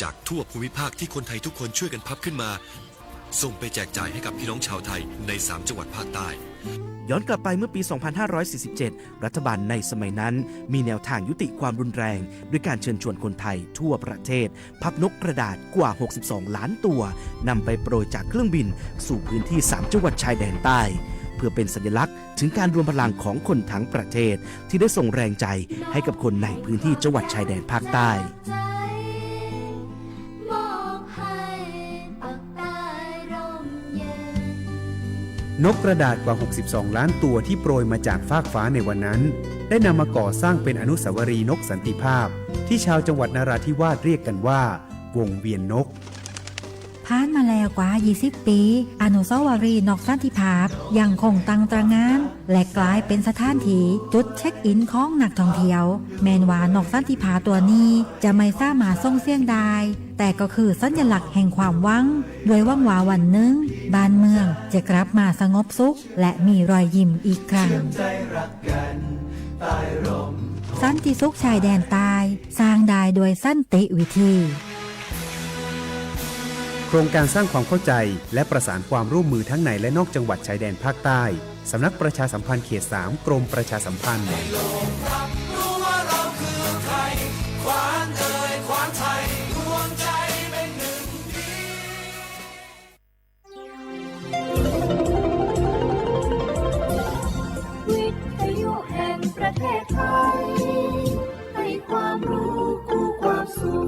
จากทั่วภูมิภาคที่คนไทยทุกคนช่วยกันพับขึ้นมา ส่งไปแจกจ่ายให้กับพี่น้องชาวไทยในสามจังหวัดภาคใต้ ย้อนกลับไปเมื่อปี สองพันห้าร้อยสี่สิบเจ็ด รัฐบาลในสมัยนั้นมีแนวทางยุติความรุนแรง ด้วยการเชิญชวนคนไทยทั่วประเทศ พับนกกระดาษกว่า หกสิบสอง ล้านตัวนำไปโปรยจากเครื่องบินสู่พื้นที่สามจังหวัดชายแดนใต้ เพื่อเป็นสัญลักษณ์ถึงการรวมพลังของคนทั้งประเทศ ที่ได้ส่งแรงใจให้กับคนในพื้นที่จังหวัดชายแดนภาคใต้ นกกระดาษกว่า หกสิบสอง ล้านตัวที่โปรยมาจากฟากฟ้าในวันนั้น ได้นำมาก่อสร้างเป็นอนุสาวรีย์นกสันติภาพ ที่ชาวจังหวัดนราธิวาสเรียกกันว่า วงเวียนนก ผ่านมาแล้วกว่า ยี่สิบ ปี อนุสาวรีย์นกสันติภาพยังคงตั้งตระหง่าน และกลายเป็นสถานที่จุดเช็คอินของนักท่องเที่ยว แม้ว่านกสันติภาพตัวนี้จะไม่สามารถส่งเสียงได้ แต่ก็คือสัญลักษณ์แห่งความหวัง ด้วยหวังว่าวันหนึ่งบ้านเมืองจะกลับมาสงบสุข และมีรอยยิ้มอีกครั้ง สันติสุขชายแดนใต้ สร้างได้ด้วยสันติวิธี โครงการสร้างความเข้าใจและประสานความร่วมมือทั้งในและนอกจังหวัดชายแดนภาคใต้ สำนักประชาสัมพันธ์เขตสาม กรมประชาสัมพันธ์ วิทยุแห่งประเทศไทย ให้ความรู้คู่ความสุข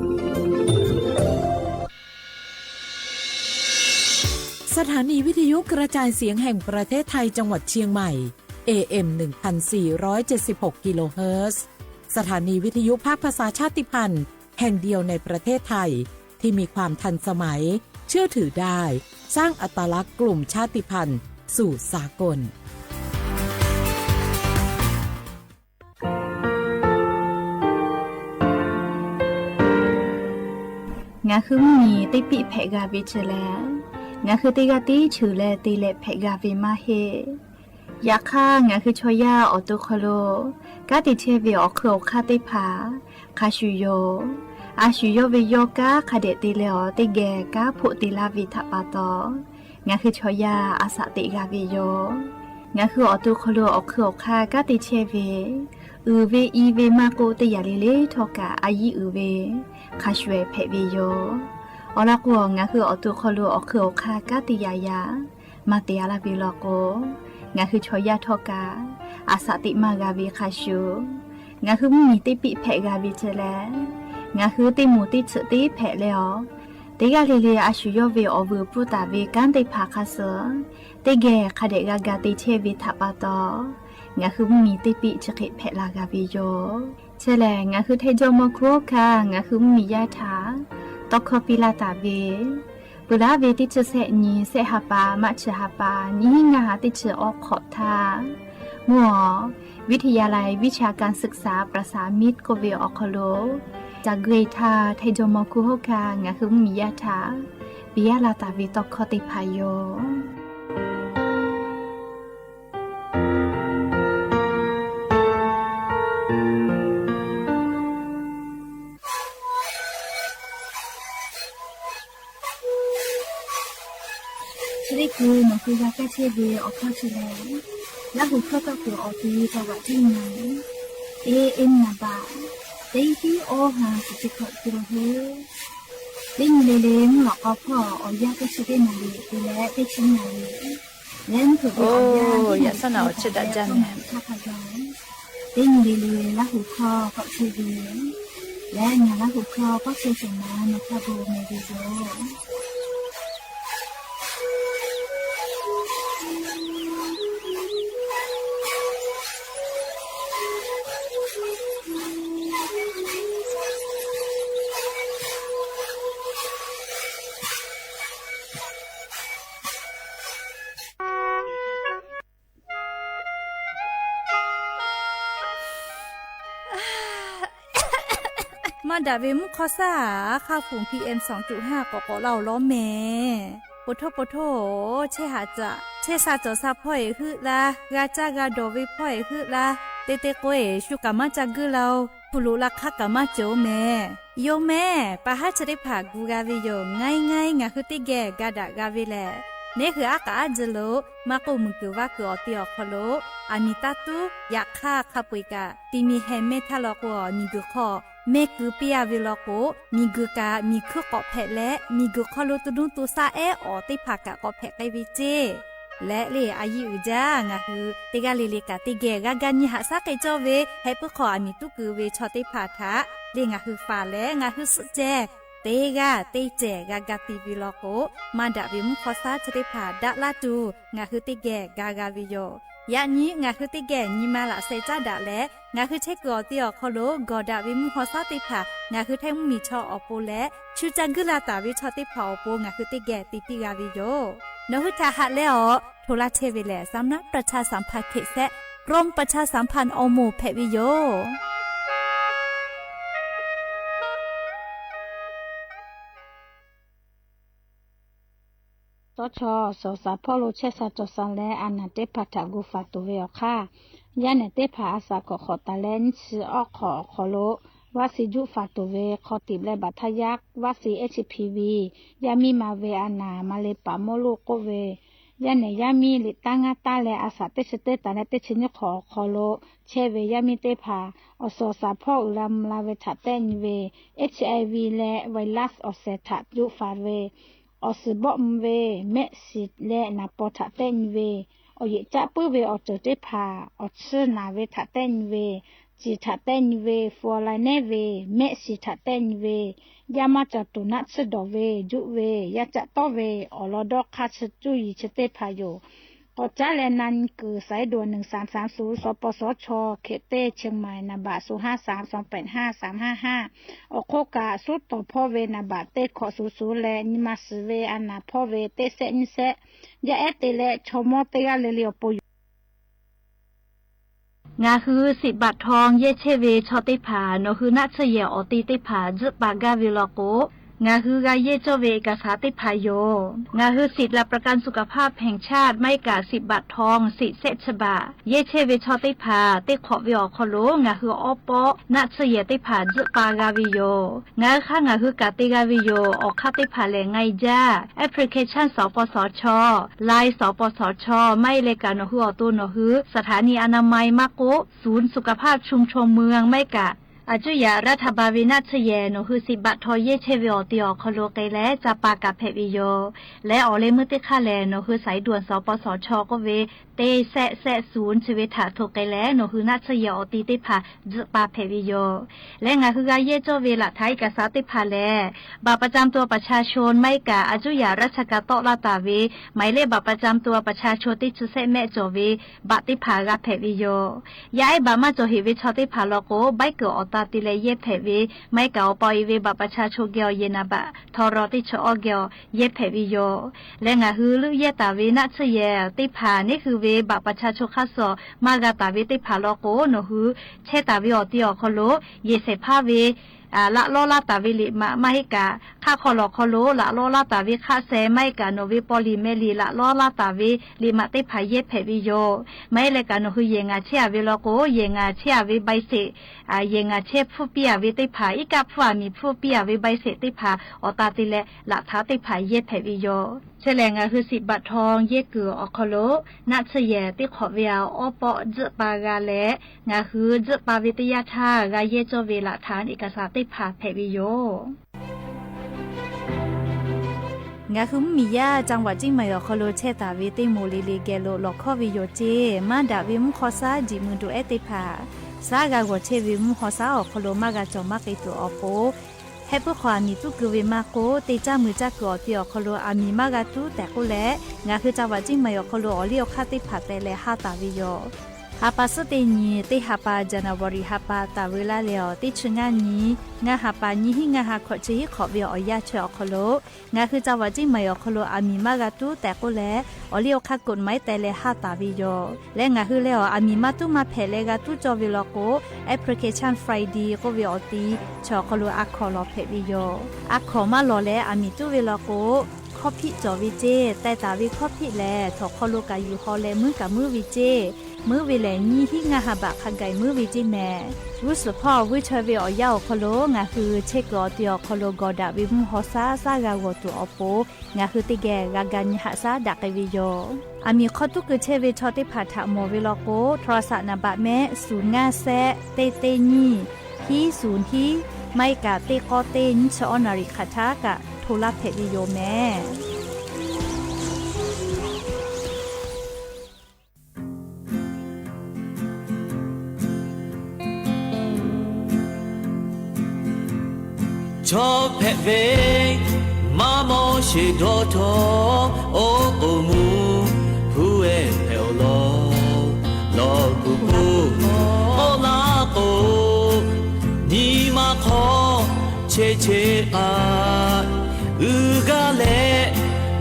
สถานีวิทยุกระจายเสียงแห่งประเทศไทยจังหวัดเชียงใหม่ เอเอ็ม หนึ่งพันสี่ร้อยเจ็ดสิบหก กิโลเฮิรตซ์ สถานีวิทยุภาคภาษาชาติพันธุ์แห่งเดียวในประเทศไทย ที่มีความทันสมัย เชื่อถือได้ สร้างอัตลักษณ์กลุ่มชาติพันธุ์สู่สากล Ngaˬ hui mvuhˇ miˬ teˇ piˆ hpehꞈ g'a ve chi lehˬ, ngaˬ hui teˇ g'aˇ tiˉ cheuˬ leh te leh hpehꞈ g'a ve maˇ heˆ. Yaꞈ hk'aˇ, ngaˬ hui chaw yaˇ awˬ to hk'aw lo kanˉ te chehˇ ve awˬ hk'eun awˬ hk'aˇ teˇ hpaˍ hk'a shuˍ yoˬ. A shu yawˇ ve yawˇ kanˉ hk'a dehꞈ te leh awˬ teˇ geh kanˉ hpoˆ te laˇ ve htaꞈ pa taw, ngaˬ hui chaw yaˇ a shaꞈ teꞈ g'a ve yoˬ. Ngaˬ hui awˬ to hk'aw lo awˬ hk'eun awˬ hk'aˇ kanˉ te chehˇ ve, uiˍ ve i ve maˇ k'oˆ, teˇ yanˇ le le htawˇ kaꞈ a yiˉ uiˍ ve hk'a shuˍ hpehꞈ ve yoˬ. Awˬ lawn k'o, ngaˬ hui awˬ to hk'aw lo awˬ hk'eun awˬ hk'aˇ kanˉ te yaꞈ yaꞈ maˇ te a laˇ ve law k'o, ngaˬ hui chaw yaˇ htawˇ kaꞈ a shaꞈ teꞈ maˇ g'a ve hk'a shuˍ, ngaˬ hui mvuhˇ miˬ teˇ piˆ hpehꞈ g'a ve chi lehˬ, ngaˬ hui teˇ moˍ teˇ tsuhꞈ teˇ hpehꞈ leh awˬ, teˇ g'aˇ le le a shu yawˇ ve awˬ vuiˬ pfuhˇ taˍ ve kanˉ teˇ hpaˍ hk'a suh teˇ geh hk'a dehꞈ g'a ga te chehˇ ve htaꞈ pa taw, ngaˬ hui mvuhˇ miˬ teˇ piˆ chi hk'e hpehꞈ la g'a ve yoˬ. Chi lehˬ, ngaˬ hui Htaiˇ jawˇmawˇ hkuˇ hawˉ hkanˇ ngaˬ hui mvuhˇ miˬ yaˇ htaꞈ tawˇ hkawˇ piˇ laˇ taˍ ve, peuˬ laˉ ve teˇ chi sehˆ nyi, sehˆ ha pa, maˇ chi ha pa, nyiˇ hinˉ ngaˇ ha teˇ chi awˬ hk'awꞈ htaˇ, mvuhˇ awˬ วิทยาลัยวิชาการศึกษาประสานมิตร k'oˆ ve awˬ hk'aw lo ca gui htaˇ, Htaiˇ jawˇmawˇ hkuˇ hawˉ hkanˇ ngaˬ hui mvuhˇ miˬ yaˇ htaꞈ piˇ laˇ taˍ ve tawˇ hkawˇ teˇ hpaˍ yoˬ. Chi teˇ hkui nawˬ hui g'a kaˇ chehˇ ve awˬ hkawˇ chi lehˬ, Laˇ huˍ hkawˇ tawˇ hkui awˬ ti taw g'aꞈ tiˉ nyi, A M naˍ baꞈ teˇ tiˉ awˇ ha suhˍ chi hkawꞈ te la hui. Teˇ nyi le le mvuhˇ lawꞈ k'aw hpawˇ awˬ yanˇ teˇ chi teˇ naˍ riˍ te leh teˇ chi naˍ riˍ leh mvuhˇ hkeuꞈ ve awˬ yanˇ teˇ naˍ riˍ teˇ hpaˍ leh awˬ mvuhˇ htaˇ hk'a gaˬ, teˇ nyi le le Laˇ huˍ hkawˇ k'awꞈ chehˇ ve leh ngaˬ Laˇ huˍ hkawˇ k'awꞈ chehˇ shehˍ ma nawˬ htaˇ bon meh ve yoˬ. Maˇ daꞈ ve mvuhˇ hk'awˇ saˉ, a hk'aˇ fuˍ P M สองจุดห้า k'awꞈ k'awꞈ la-oˬ lawˉ mehˍ. Poˬ htoˇ poˬ htoˇ-oˬ, chehˇ haꞈ caꞈ chehˇ sha cawˬ sha hpawˇ-eˬ heuˆ laˇ, g'a caˇ g'a dawˬ ve hpawˇ-eˬ heuˆ laˇ. Te te k'o-eˬ shu kaꞈ maˇ ca guiˇ la-oˬ. Hpu loꞈ la hk'aˇ kaꞈ maˇ cawˬ mehˍ. Yoˬ mehˍ, pa haˉ chi teˇ hpaˍ gu g'a ve yoˬ. Ngaˬ ngaˬ ngaˬ hui teˇ geh ga daꞈ g'a ve lehˬ, neˇ hui aˉ k'aꞈ aˉ ji lo maˇ k'oˆ, muiˬ guiˬ vaˇ kuiˬ awˬ te awˬ hk'aw lo aˬ miˍ taˇ tuˉ yaꞈ hk'aˇ hk'a peu-eˬ kaꞈ ti mi heh mehˇ htaˇ law k'o, miˬ guiˬ hk'aw mehˇ keu piˇ a ve law k'o, miˬ guiˬ kaꞈ miˬ hkuiˇ k'awꞈ hpehꞈ leh, miˬ guiˬ hk'aw lo to nuˇ to shaˆ ehˉ awˬ teˇ hpaˍ kaꞈ k'awꞈ hpehꞈ k'ai ve ceˇ. Leh le a yiˇ uiˍ jaˇ, ngaˬ hui teˇ g'aˇ le le kaꞈ teˇ geh g'a ga nyi haꞈ shaˉ k'ai cawˇ ve, heh puiˉ hk'aw aˬ miˍ tuˉ keu ve chaw teˇ hpaˍ htaꞈ le ngaˬ hui faˍ leh ngaˬ hui suhˆ ceh teˇ g'aˇ teˇ cehˬ g'a ga ti ve law k'o, maˇ daꞈ ve mvuhˇ hk'aw shaˉ chi teˇ hpaˍ daꞈ laˇ tuˬ ngaˬ hui teˇ geh ga g'a ve yoˬ. Yaꞈ nyi ngaˬ hui teˇ geh nyi ma laꞈ sheh caˉ daꞈ leh, ngaˬ hui chehˇ kuiˬ awˬ te awˬ hk'aw lo gawˬ daꞈ ve mvuhˇ hk'aw shaˉ teˇ hpaˍ ngaˬ hui htaiˇ mvuhˇmiˬ chaw awˬ pon leh, chu ca guiˇ la taˍ ve chaw teˇ hpaˍ awˬ pon ngaˬ hui teˇ geh te piˇ g'a ve yoˬ. Nawˬ hui htaꞈ haꞈ leh awˬ hto laˇ chehˇ ve lehˬ, สำนักประชาสัมพันธ์เขต แซะ กรมประชาสัมพันธ์ awˬ moˍ hpehꞈ ve yoˬ. Tawˇ chaw suhˍ shaˍ hpawˇ lo chehˇ sha cawˬ sha leh a naˬ teˇ hpaˍ htaꞈ gu faˍ tuˬ ve awˬ hk'aˇ, yaˇ nehˬ teˇ hpaˍ a shaˍ hk'awꞈ hk'awꞈ taˍ leh nyiˇ chi awˇ hk'awꞈ awˬ hk'aw lo vaccine juˆ faˍ tuˬ ve hk'aw tiꞈ leh baꞈ htaˇ yaˇ vaccine H P V, yaˇ miˇ ma ve a naˬ ma le paˍ mawˇ loˆ k'oˆ ve, yaˇ nehˬ yaˇ miˇ liꞈ taˇ ngaˇ taˇ leh a shaˍ teˇ chi teˇ taˍ leh teˇ chi nyiˇ hk'awꞈ awˬ hk'aw lo chehˇ ve yaˇ miˇ teˇ hpaˍ awˬ suhˍ shaˍ hpawˇ uiˍ la mvuh la ve htaꞈ tehˆ nyi ve, H I V leh virus awˬ shehˍ htaꞈ juˆ faˍ ve, awˬ suhˍ bawˆ mvuh ve, mehˆ shiˍ leh naˍ paw htaꞈ tehˆ nyi ve, awˬ yeꞈ caˆ puiˉ ve awˬ ceuˬ teˇ hpaˍ awˬ chiˇ naˍ ve htaꞈ tehˆ nyi ve, ciˬ htaꞈ tehˆ nyi ve, fluoride nehˉ ve, mehˆ shiˍ htaꞈ tehˆ nyi ve, yaˇ maˇ cawˬ tuˬ naˆ tsuhˇ dawˬ ve, juˆ ve, yaˇ caˆ tawˆ ve, awˬ lawn dawˇ hk'aˇ chi cuˇ yiˍ chi teˇ hpaˍ yoˬ. K'awꞈ caˉ leh na nyi kuiˬ สายด่วน หนึ่งสามสามศูนย์ สปสช เขต เต้ เชียงใหม่ นามบัตร ศูนย์ห้าสาม สองแปดห้า สามห้าห้า awˬ hk'oˆ kaꞈ suˉ tawˍ hpawˇ ve นามบัตร teˇ hkawꞈ suˍ suˍ leh nyi ma suhˍ ve a naˬ hpawˇ ve teˇ sehˆ nyiˇ sehˆ, yaˇ ehˉ te leh chaw mawˇ teˇ g'aˇ le le awˬ pon yoˬ. Ngaˬ hui สิทธิ์บัตรทอง yehˇ chehˇ ve chaw teˇ hpaˍ nawˬ hui naˆ tsuhˇ yehˬ awˬ te teˇ hpaˍ tzuhˆ pa gaˇ ve law k'o, ngaˬ hui g'a yehˇ cawˇ ve เอกสาร teˇ hpaˍ yoˬ. Ngaˬ hui สิทธิ์หลักประกันสุขภาพแห่งชาติ maˇ heˆ kaꞈ สิทธิ์บัตรทอง สิทธิ์เซตฉบับ yehˇ chehˇ ve chaw teˇ hpaˍ teˇ hk'awꞈ ve awˬ hk'aw lo ngaˬ hui awˉ pawˆ naˆ tsuhˇ yehˬ teˇ hpaˍ tzuhˆ pa g'a ve yoˬ. Ngaˬ hui hk'aˇ ngaˬ hui kaꞈ te g'a ve yoˬ. Awˬ hk'aˇ teˇ hpaˍ lehˬ, ngaˬ hui jaˇ application สปสช, Line สปสช, maˇ heˆ leh kaꞈ nawˬ hui awˬ to nawˬ hui สถานีอนามัย maˇ k'oˆ ศูนย์สุขภาพชุมชนเมือง maˇ heˆ kaꞈ อายุทยารัฐบาล ve naˆ tsuhˇ yehˬ nawˬ hui สิทธิ์บัตรทอง yehˇ chehˇ ve awˬ te awˬ hk'aw lo k'ai leh ca pa kaꞈ hpehꞈ ve yoˬ. Leh awˬ leh meuˇ teˇ hk'aˇ lehˬ, nawˬ hui สายด่วน สปสช k'oˆ ve teˇ sehˆ sehˆ ศูนย์ chi ve htaꞈ hto k'ai leh nawˬ hui naˆ tsuhˇ yehˬ awˬ te teˇ hpaˍ tzuhˆ pa hpehꞈ ve yoˬ. Leh ngaˬ hui g'a yehˇ cawˇ ve หลักฐานเอกสาร teˇ hpaˍ lehˬ, บัตรประจำตัวประชาชน maˇ heˆ kaꞈ อายุทยาราชการ tawˆ laˇ taˍ ve หมายเลขบัตรประจำตัวประชาชน teˇ chi sehˆ mehˆ cawˬ ve บัตร teˇ hpaˍ g'a hpehꞈ ve yoˬ. Yaˇ ehˉ บัตร maˇ cawˬ heꞈ ve chaw teˇ hpaˍ law k'o, ใบเกิด awˬ ta te leh yehˇ hpehꞈ ve, maˇ heˆ kaꞈ awˬ pa awˬ e ve บัตรประชาชน geh awˬ yehˬ naˍ baꞈ htaw raw teˇ chi awˇ geh awˬ yehˇ hpehꞈ ve yoˬ. Leh ngaˬ hui leuˆ yehˇ taˍ ve naˆ tsuhˇ yehˬ teˇ hpaˍ neˉ hui ve บัตรประชาชน hk'aˇ suh maˇ g'a taˍ ve teˇ hpaˍ law k'o, nawˬ hui chehˇ taˍ ve awˬ te awˬ hk'aw lo yehˬ shehˍ hpaˇ ve laꞈ lawˇ laˇ taˍ ve liꞈ maꞈ, maˇ heˆ kaꞈ hk'aˆ hk'aw lawˬ hk'aw lo laꞈ lawˇ laˇ taˍ ve hk'aˆ sheh, maˇ heˆ kaꞈ nawˬ ve paw liꞈ meh liꞈ laꞈ lawˇ laˇ taˍ ve liꞈ maꞈ teˇ hpaˍ yehˇ hpehꞈ ve yoˬ. Maˇ heˆ leh kaꞈ nawˬ hui yehˬ ngaˬ chehˇ a ve law k'o, yehˬ ngaˬ chehˇ a ve ใบเสร็จ, yehˬ ngaˬ chehˇ hpfuhˇ piˇ a ve teˇ hpaˍ, iˉ kaˆ hpfuhˇ a miˬ hpfuhˇ piˇ a ve ใบเสร็จ teˇ hpaˍ awˬ ta te leh laꞈ htaꞈ teˇ hpaˍ yehˇ hpehꞈ ve yoˬ. Chi lehˬ, ngaˬ hui สิทธิ์บัตรทอง yehˇ kuiˬ awˬ hk'aw lo naˆ tsuhˇ yehˬ teˇ hk'awꞈ ve awˉ pawˆ tzuhˆ pa g'a leh, ngaˬ hui tzuhˆ pa ve teˇ yanˇ htaˇ g'a yehˇ cawˇ ve หลักฐานเอกสาร teˇ hpaˍ hpehꞈ ve yoˬ. Ngaˬ hui mvuhˇmiˬ yaˇ จังหวัดเชียงใหม่ awˬ hk'aw lo chehˇ taˍ ve teˇ moˍ le le geh lo lawˬ hkawˇ ve yoˬ ceˇ. Maˇ daꞈ ve mvuhˇ hk'aw shaˉ jiꞈ mui duˬ ehˉ teˇ hpaˍ, shaˉ g'a g'awˬ chehˇ ve mvuhˇ hk'aw shaˉ awˬ hk'aw lo maˇ g'a cawˬ maˇ k'ai tuˬ awˬ pon, heh puiˉ hk'aw aˬ miˍ tuˉ keu ve maˇ k'oˆ, teˇ caˇ mui caˇ kuiˬ awˬ te awˬ hk'aw lo aˬ miˍ maˇ g'a tuˉ tehꞈ k'oˆ leh, ngaˬ hui จังหวัดเชียงใหม่ awˬ hk'aw lo awˬ liˇ awˬ hk'aˇ teˇ hpaˍ teh leh haˇ taˍ ve yoˬ. Ha pa suhˉ teˇ nyi, teˇ ha pa January ha pa taˍ veu laˇ leh awˬ teˇ chi ngaˇ nyi, ngaˇ ha pa nyiˇ hinˉ ngaˇ ha hkawꞈ chi hiˉ hk'awꞈ ve awˬ yanˇ chaweh awˬ hk'aw lo, ngaˬ hui จังหวัดเชียงใหม่ awˬ hk'aw lo aˬ miˍ maˇ g'a tuˉ tehꞈ k'oˆ leh, awˬ liˇ awˬ hk'aˇ กฎหมาย teh leh haˇ taˍ ve yoˬ. Leh ngaˬ hui leh awˬ aˬ miˍ maˇ tuˉ maˇ hpehꞈ leh g'a tuˉ cawˇ ve law k'o, application Friday k'oˆ ve awˬ ti chi awˬ hk'aw lo a hkawnˍ lawˬ hpehꞈ ve yoˬ. A hkawnˍ maˇ lawˬ leh aˬ miˍ tuˉ ve law k'o, hkawˇ hpiˆ cawˬ ve ceˇ, teh taˍ ve hkawˇ hpiˆ lehˬ, htawnˍ hk'aw lo kaꞈ yuˬ haw leh muiˉ kaꞈ muiˉ ve ceˇ. muiˉ ve lehˬ nyiˇ hinˉ ngaˇ ha baꞈ hk'a gaˬ muiˉ ve ceˇ mehˍ. G'uˇ suhˍ hpawˇ vuiˇ chaweh ve awˬ yanˇ awˬ hk'aw lo ngaˬ hui chehˇ kuiˬ awˬ te awˬ hk'aw lo gawˬ daꞈ ve mvuhˇ haw shaˉ shaˉ g'a g'awˬ tuˬ awˬ pon, ngaˬ hui teˇ geh g'a ga nyi haꞈ shaˉ daꞈ k'ai ve yoˬ. Aˬ miˍ hk'aw tuˉ keu chehˇ ve chaw teˇ hpaˍ htaꞈ mawˬ ve law k'o, โทรศัพท์ naˍ baꞈ mehˆ ศูนย์ ngaˇ shehˆ เต็ด เต็ด nyiˇ ฮีส ศูนย์ ฮี maˇ heˆ kaꞈ teˇ k'awˇ teˇ nyiˇ chi awˇ naˍ riˍ hk'aˬ htaˇ kaꞈ โทร laˇ hpehꞈ ve yoˬ mehˍ. Chaw hpehꞈ ve maˇ mawˇ sheˍ dawˇ htawˇ, oˉ k'oˍ mvuhˇ hpu eh hpehꞈ-oˬ lawˬ. Lawˬ kuˬ k'oˆ k'oˆ laˇ k'o, nyi ma hk'aw che che k'ai, uiˍ gaˇ leh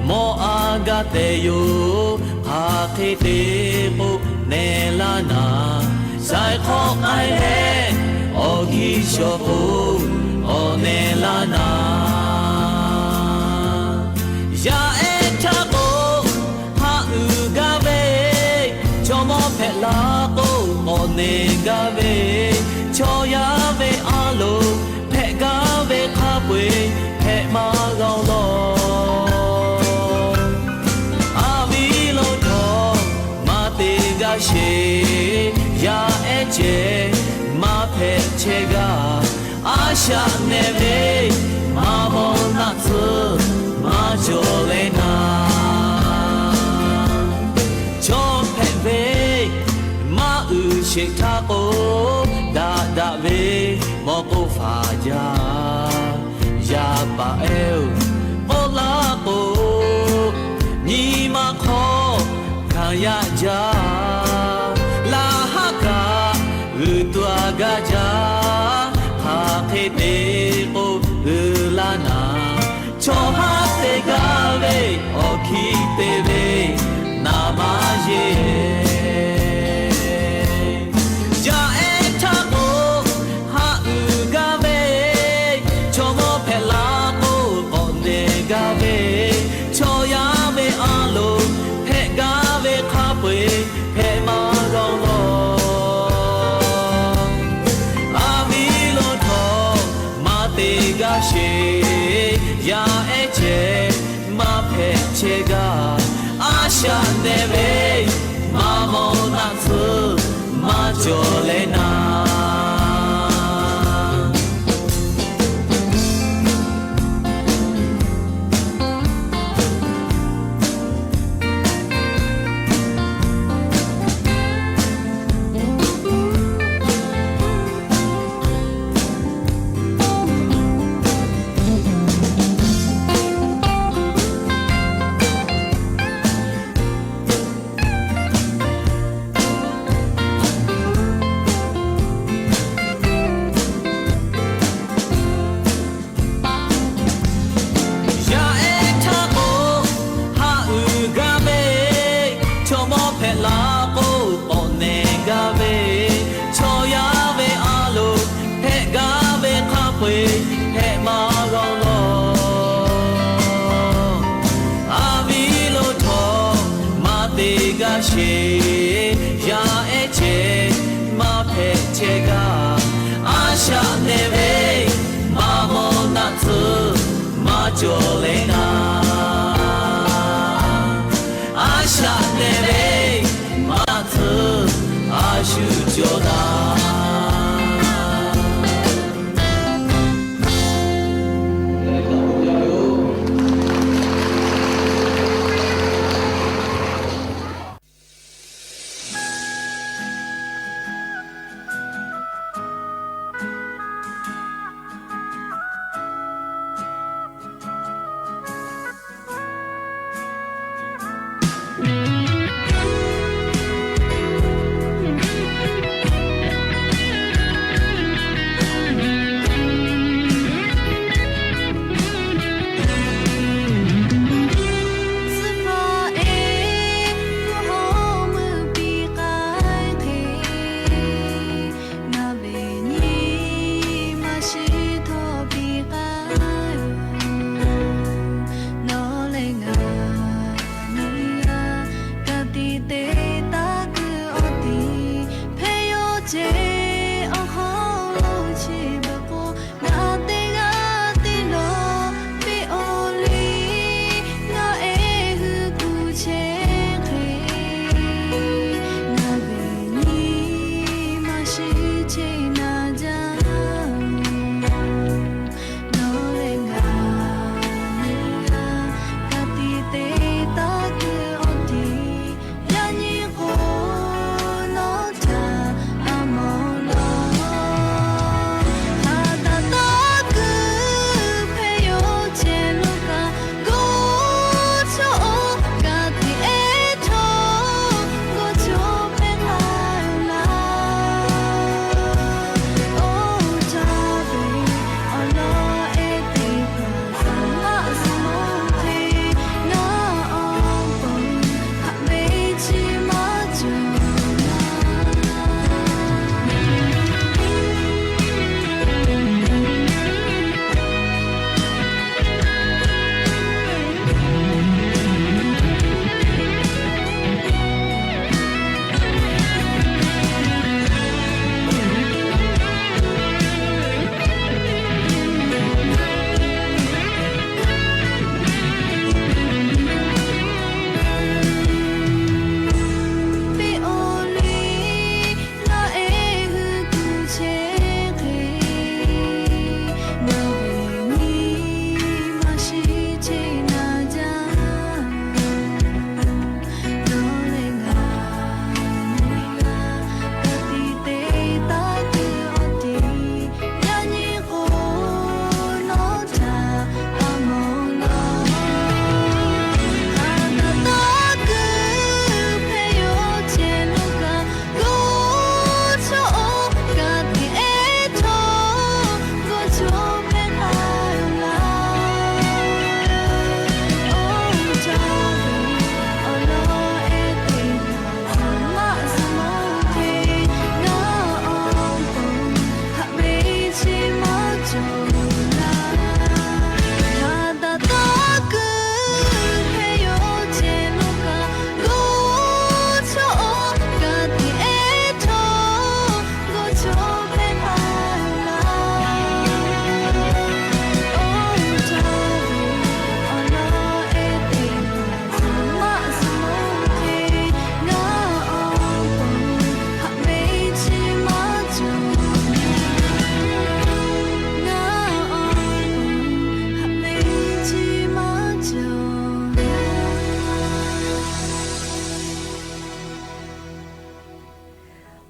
mawˬ a gaˇ tehꞈ yoˬ. Hk'aˬ hk'e te k'o, neh laˇ naˍ, shaiˍ hk'awꞈ k'ai leh awˬ hkiˇ shawˍ k'o, k'awꞈ neh laˇ naˍ. Yaˇ ehˉ htaˇ k'o, haꞈ uiˍ gaˇ ve, chaw mawˇ hpehꞈ la k'o, k'awꞈ neh gaˇ ve, chaw yaˇ ve a loˍ hpehꞈ gaˇ ve hk'a peu-eˬ hpehꞈ maˇ g'a-oˬ lawˬ. Aˬ viˉ lo htawˇ maˇ te gaˇ sheˍ, yaˇ ehˉ ceh maˇ hpehꞈ chehˇ gaˇ. A shaꞈ nehˬ ve maˇ mawˇ naˆ tsuhˇ maˇ cawˬ leh naˍ, chaw hpehꞈ ve maˇ uiˍ sheˍ htaˇ k'o, daꞈ daꞈ ve mawˬ k'oˆ faˍ jaˇ. Yaˇ paˍ ehˉ-oˬ, k'oˆ laˇ k'o, nyi ma hk'aw hkanˍ yaˇ jaˇ. Laꞈ haˉ kaꞈ g'uiˬ tu-a gaˇ jaˇ. Hk'aˬ hk'e te k'o, uiˍ laˇ naˍ, chaw haˉ te gaˇ ve awˬ hkiˇ te ve naˍ maˇ yeˬ. Yaˇ ehˉ htaˇ k'o, haꞈ uiˍ gaˇ ve, chaw mawˇ hpehꞈ la k'o, k'awꞈ neh gaˇ ve, chaw yaˇ ve a loˍ hpehꞈ gaˇ ve hk'a peu-eˬ hpehꞈ maˇ g'a-oˬ lawˬ. Aˬ viˉ lo htawˇ maˇ te gaˇ sheˍ, yaˇ ehˉ ceh maˇ hpehꞈ chehˇ gaˇ. A shaꞈ nehˬ ve maˇ mawˇ naˆ tsuhˇ maˇ cawˬ leh naˍ, yaˇ ehˉ htaˇ k'o, haꞈ uiˍ gaˇ ve, chaw mawˇ hpehꞈ la k'o, k'awꞈ neh gaˇ ve, chaw yaˇ ve a loˍ hpehꞈ gaˇ ve hk'a peu-eˬ hpehꞈ maˇ g'a-oˬ lawˬ. Aˬ viˉ lo htawˇ maˇ te gaˇ sheˍ, yaˇ ehˉ ceh maˇ hpehꞈ chehˇ gaˇ. A shaꞈ nehˬ ve maˇ mawˇ naˆ tsuhˇ maˇ cawˬ leh naˍ, a shaꞈ nehˬ ve naˆ tsuhˇ a shu cawˬ naˍ.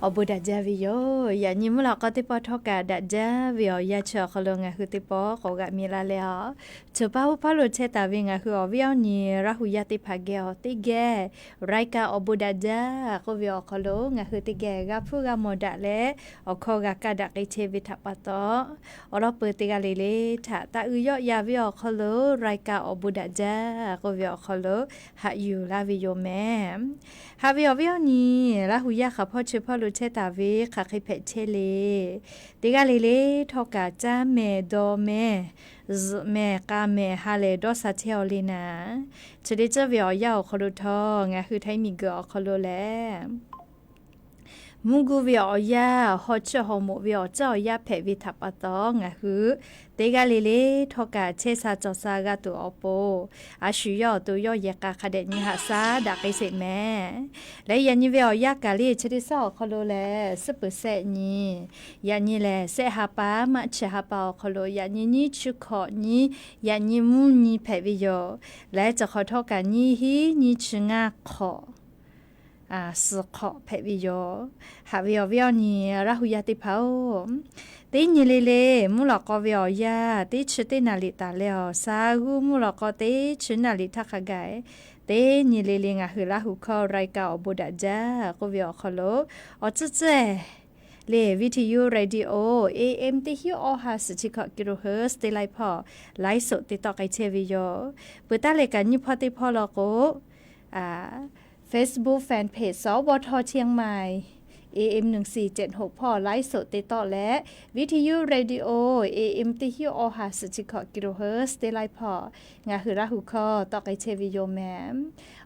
Awˬ bon daꞈ jaˇ ve yoˬ. Yaꞈ nyi mvuhˇ lawꞈ k'aw teˇ pawˆ htawˇ kaꞈ daꞈ jaˇ ve awˬ yanˇ chi awˬ hk'aw lo ngaˬ hui teˇ pawˆ k'awꞈ g'aꞈ mi laˇ leh a, choˬ paˉ uˉ paˉ lo chehˇ taˍ ve ngaˬ hui awˬ viˉ awˬ nyi Laˇ hu yaˇ teˇ hpaˍ geh awˬ teˇ geh รายการ Awˬ bon daꞈ jaˇ k'oˆ ve awˬ hk'aw lo ngaˬ hui teˇ geh g'a hpuˇ g'a mawˬ daꞈ leh, awˬ hkawˇ g'a kaˇ daꞈ k'ai chehˇ ve htaꞈ pa taw, awˬ lawn peuˬ teˇ g'aˇ le le htaꞈ taˇ uiˍ yawˆ yan ve awˬ hk'aw lo รายการ Awˬ bon daꞈ jaˇ k'oˆ ve awˬ hk'aw lo haꞈ yuˬ laˇ ve yoˬ mehˍ. Haꞈ ve awˬ viˉ awˬ nyi Laˇ hu yaˇ hk'aˬ hpawˇ chi hpawˇ lo chehˇ taˍ ve hk'aˬ hk'e hpehꞈ chehˇ le. Teˇ g'aˇ le le htawˇ kaꞈ caˇ mehˍ dawˬ mehˍ zuhꞈ mehˍ k'a mehˍ ha lehˬ dawˇ sha chehˇ aw le naˍ, chi teˇ ceuˬ ve awˬ yanˇ awˬ hk'aw lo htawˇ ngaˬ hui Htaiˇ miˬguiˬ awˬ hk'aw lo lehˬ, mvuhˇ guˇ ve awˬ yanˇ, haw chiˇ haw moꞈ ve awˬ ceuˬ awˬ yanˇ hpehꞈ ve htaꞈ pa taw, ngaˬ hui teˇ g'aˇ le le htawˇ kaꞈ chehˇ sha cawˬ sha g'a tuˬ awˬ pon, a shu yawˇ awˬ to yawˇ yehˬ k'a hk'a dehꞈ nyi haꞈ shaˉ daꞈ k'ai sheˍ mehˍ. Leh yaꞈ nyi ve awˬ yanˇ kaꞈ le chi teˇ ceuˬ awˬ hk'aw lo lehˬ suhˉ peuˬ shehˆ nyi, yaꞈ nyi lehˬ shehˆ ha pa maˇ chi ha pa awˬ hk'aw lo yaꞈ nyi nyiˇ chi hkawꞈ nyi, yaꞈ nyi mvuhˇ nyi hpehꞈ ve yoˬ. Leh chi hk'awꞈ htawˇ kaꞈ nyiˇ hinˉ nyiˇ chi ngaˇ hk'awꞈ suhˍ hk'awꞈ hpehꞈ ve yoˬ. Haꞈ ve awˬ viˉ awˬ nyi Laˇ hu yaˇ teˇ hpaˍ-oˬ, teˇ nyi le le mvuhˇ lawꞈ k'aw ve awˬ yanˇ teˇ chi teˇ naˍ riˍ taˍ leh awˬ, sha g'uˇ mvuhˇ lawꞈ k'aw teˇ chi naˍ riˍ htaˇ hk'a gaˬ, teˇ nyi le le ngaˬ hui Laˇ hu hkawˇ รายการ Awˬ bon daꞈ jaˇ k'oˆ ve awˬ hk'aw lo awˬ tcuhˉ tcuhˉ le viˉ ti yuˇ radio A M teˇ hinˉ awˇ ha suhˍ chi hkawꞈ kilohertz teˇ laiˉ hpawˇ ไลฟ์สด te tawˆ k'ai chehˇ ve yoˬ. Peuˬ taˉ leh kaꞈ nyiˇ hpawˇ teˇ hpawˇ law k'o, Facebook fan page สวท เชียงใหม่ A M หนึ่งสี่เจ็ดหก hpawˇ ไลฟ์สด te tawˆ leh, วิทยุ radio A M teˇ hinˉ awˇ ha suhˍ chi hkawꞈ kilohertz teˇ laiˉ hpawˇ ngaˬ hui Laˇ hu hkawˇ tawˆ k'ai chehˇ ve yoˬ mehˍ.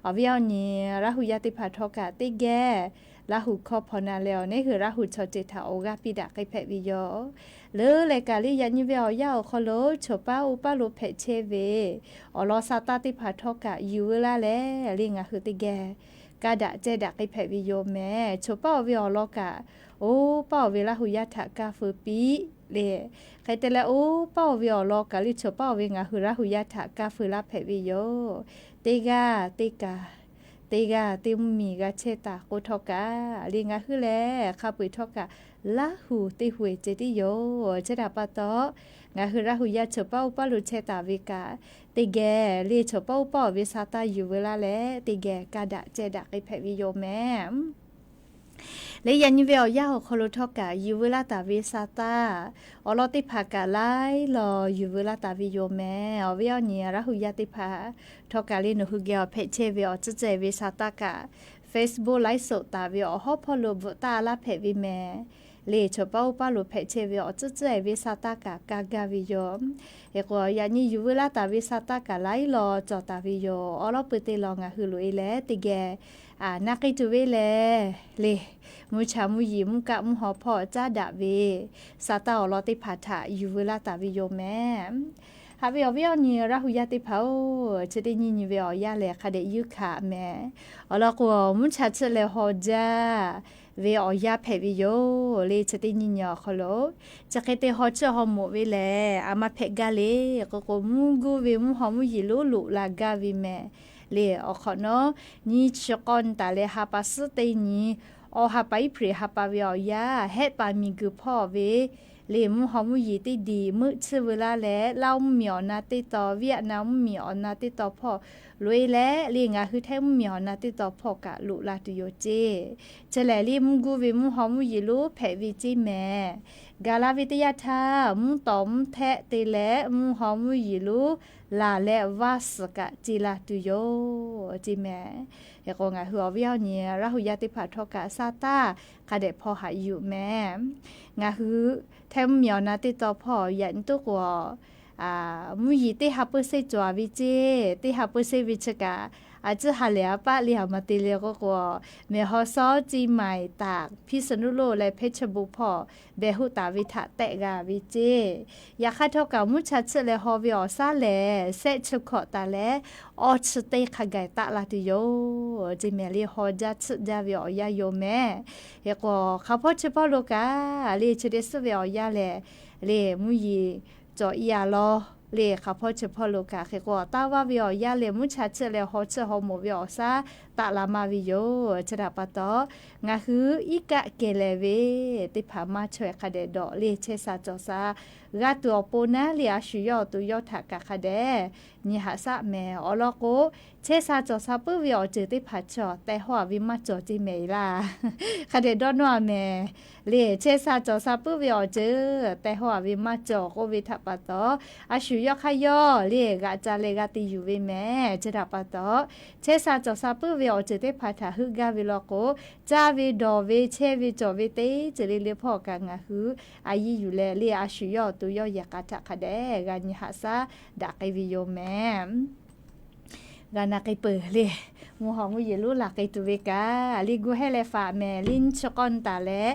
Awˬ viˉ awˬ nyi Laˇ hu yaˇ teˇ hpaˍ htawˇ kaꞈ teˇ geh Laˇ hu hkawˇ hpaw na leh awˬ neˉ hui Laˇ hu chaw ceuˬ htaꞈ awˬ g'aˇ piˇ daꞈ k'ai hpehꞈ ve yoˬ. Leuˉ leh kaꞈ le yaꞈ nyi ve awˬ yanˇ awˬ hk'aw lo choˬ paˉ uˉ paˉ lo hpehꞈ chehˇ ve awˬ lawn sa taˇ teˇ hpaˍ htawˇ kaꞈ yuˬ veu laˇ leh le ngaˬ hui teˇ geh kaˇ daꞈ cehˇ daꞈ k'ai hpehꞈ ve yoˬ mehˍ. Choˬ paˉ oˬ ve awˬ lawn kaꞈ oˇ paˉ oˬ ve Laˇ hu yaˇ htaꞈ kaˇ feu piˇ le. Hk'e te leh oˇ paˉ oˬ ve awˬ lawn kaꞈ le choˬ paˉ oˬ ve ngaˬ hui Laˇ hu yaˇ htaꞈ kaˇ feu laˇ hpehꞈ ve yoˬ. Teˇ g'aˇ teˇ kaꞈ, teˇ g'aˇ teˇ mvuhˇmiˬ g'a chehˇ taˍ k'o htawˇ kaꞈ le ngaˬ hui lehˬ hk'a peu-eˬ htawˇ kaꞈ Laˇ hu teˇ hui ceh tiˉ yoˬ. Chi htaꞈ pa taw, ngaˬ hui Laˇ hu yaˇ choˬ paˉ uˉ paˉ lo chehˇ taˍ ve kaꞈ, teˇ geh le choˬ paˉ uˉ paˉ oˬ ve sa taˇ yuˬ veu laˇ leh teˇ geh kaˇ daꞈ cehˇ daꞈ k'ai hpehꞈ ve yoˬ mehˍ. Le yaꞈ nyi ve awˬ yanˇ awˬ hk'aw lo htawˇ kaꞈ yuˬ veu laˇ taˍ ve sa taˇ awˬ lawn teˇ hpaˍ kaꞈ laiˉ law yuˬ veu laˇ taˍ ve yoˬ mehˍ. Awˬ viˉ awˬ nyi Laˇ hu yaˇ teˇ hpaˍ htawˇ kaꞈ le nawˬ hui geh awˬ hpehꞈ chehˇ ve awˬ tcuhˉ cehˬ ve sa taˇ kaꞈ Facebook ไลฟ์สด taˍ ve awˬ hawˉ hpawˇ lo bvuhꞈ taˇ laˇ hpehꞈ ve mehˍ. Le choˬ paˉ uˉ paˉ lo hpehꞈ chehˇ ve awˬ tcuhˉ tcuhˉ ve sa taˇ kaꞈ ka gaˇ ve yoˬ. Hk'e k'o yaꞈ nyi yuˬ veu laˇ taˍ ve sa taˇ kaꞈ laiˉ law cawˬ taˍ ve yoˬ. Awˬ lawn pui teˇ law ngaˬ hui loꞈ-e leh teˇ geh naˇ k'ai tuˬ ve lehˬ le, mvuhˇ cha mvuhˇ yiˍ mvuhˇ kaˆ mvuhˇ haw hpawˇ caˉ daꞈ ve sa taˇ awˬ lawn teˇ hpaˍ htaꞈ yuˬ veu laˇ taˍ ve yoˬ mehˍ. Haꞈ ve awˬ viˉ awˬ nyi Laˇ hu yaˇ teˇ hpaˍ-oˬ, chi teˇ nyi nyi ve awˬ yanˇ lehˬ hk'a dehꞈ yuˇ hkanˍ mehˍ. Awˬ lawn k'o mvuhˇ cha chiˆ leh haw jaˇ ve awˬ yanˇ hpehꞈ ve yoˬ. Le chi teˇ nyi nyi awˬ hk'aw lo chi hk'e te haw chiˇ haw moꞈ ve lehˬ a ma hpehꞈ gaˇ le k'o k'o, mvuhˇ guˇ ve mvuhˇ haw mvuhˇ yiˍ lonˉ loꞈ la gaˇ ve mehˍ. Le awˬ hk'awꞈ nawˉ nyiˇ chi k'awˇ nyi taˍ leh ha pa suhˉ teˇ nyi, awˬ ha pa iˉ hpri ha pa ve awˬ yanˇ, hehˆ paˍ miˬguiˬ hpawˇ ve le mvuhˇ haw mvuhˇ yiˍ teˇ diˬ meuˆ tsuhˇ veu laˇ leh, Laˇ mvuhˇmiˬ awˬ na teˇ taw, Vietnam mvuhˇmiˬ awˬ na teˇ taw hpawˇ loꞈ-e leh, le ngaˬ hui Htaiˇ mvuhˇmiˬ awˬ na teˇ taw hpawˇ kaꞈ loꞈ la tuˬ yoˬ ceˇ. Chi lehˬ le mvuhˇ guˇ ve mvuhˇ haw mvuhˇ yiˍ lonˉ hpehꞈ ve ceˇ mehˍ. Gaˬ la ve teˇ yanˇ htaˇ mvuhˇ tawˍ mvuhˇ htehˆ te leh mvuhˇ haw mvuhˇ yiˍ lonˉ laˬ leh vaˇ suhˍ kaꞈ ce la tuˬ yoˬ ceˇ mehˍ. Hk'e k'o ngaˬ hui awˬ viˉ awˬ nyi Laˇ hu yaˇ teˇ hpaˍ htawˇ kaꞈ sa taˇ hk'a dehꞈ hpaw haꞈ yuˬ mehˍ. Ngaˬ hui Htaiˇ mvuhˇmiˬ awˬ na teˇ taw hpawˇ yaꞈ nyi toˉ k'o mvuhˇ yiˍ teˇ ha peuˇ seˇ cawˬ ve ceˇ. Teˇ ha peuˇ seˇ ve chi kaꞈ a ciˉ ha lehˬ a paˆ le a ma te le k'o k'o, Mehˬ haw sawˉ, Ciˇ maiˍ taꞈ, Hpiˇ suhˍ nuˇ loˆ leh Hpeˇ chehˇ bon hpawˇ behˬ hoˆ taˍ ve htaꞈ tehˆ g'a ve ceˇ. Yaꞈ hk'aˇ htawˇ kaꞈ mvuhˇ cha chiˆ leh haw ve awˬ shaˉ lehˬ, sehˆ chi hkawꞈ taˍ leh awˇ chi teˇ hk'a gaˬ taˆ la tuˬ yoˬ ceˇ mehˍ. Le haw jaˇ chiˆ jaˇ ve awˬ yanˇ yoˬ mehˍ. Hk'e k'o hk'aˬ hpawˇ chi hpawˇ lo kaꞈ le chi teˇ suhˉ ve awˬ yanˇ lehˬ, le mvuhˇ yiˍ cawˬ i a law. Le hk'aˬ hpawˇ chi hpawˇ lo kaꞈ hk'e k'o taˇ vaˇ ve awˬ yanˇ lehˬ, mvuhˇ cha chiˆ leh haw chiˇ haw moꞈ ve awˬ shaˉ taˆ la maˇ ve yoˬ. Chi htaꞈ pa taw, ngaˬ hui iˉ kaˆ kehˬ lehˬ ve teˇ hpaˍ maˇ chaweh hk'a dehꞈ dawˬ le, chehˇ sha cawˬ sha g'a tuˬ awˬ pon naˉ le, a shu yawˇ awˬ to yawˇ htaꞈ kaꞈ hk'a dehꞈ nyi haꞈ shaˆ mehˍ. Awˬ lawn k'o, chehˇ sha cawˬ sha puiˉ ve awˬ ceuˬ teˇ hpaˍ chaw tehˬ hawˇ a ve maˇ cawˬ ceˇ mehˍ laˇ. Hk'a dehꞈ dawˇ nawˇ a mehˍ. Le chehˇ sha cawˬ sha puiˉ ve awˬ ceuˬ tehˬ hawˇ a ve maˇ cawˬ k'oˆ ve htaꞈ pa taw, a shu yawˇ hk'aˇ yawˇ le g'aꞈ ca leh g'a te yuˬ ve mehˍ. Chi htaꞈ pa taw, chehˇ sha cawˬ sha puiˉ ve awˬ ceuˬ teˇ hpaˍ htaꞈ heuˆ gaˇ ve law k'o, caˇ ve dawˬ ve chehˇ ve cawˬ ve teˇ ceuˬ le le hpawˇ kaꞈ ngaˬ hui a yiˇ yuˬ leh le, a shu yawˇ awˬ to yawˇ yehˬ k'a htaꞈ hk'a dehꞈ g'a nyi haꞈ shaˆ daꞈ k'ai ve yoˬ mehˍ. G'a na k'ai peuˬ le. Mvuhˇ haw mvuhˇ yeˬ lonˉ laˬ k'ai tuˬ ve kaꞈ, le gu hehˇ leh faꞈ mehˍ. Le nyiˇ chi k'awˇ nyi taˍ leh,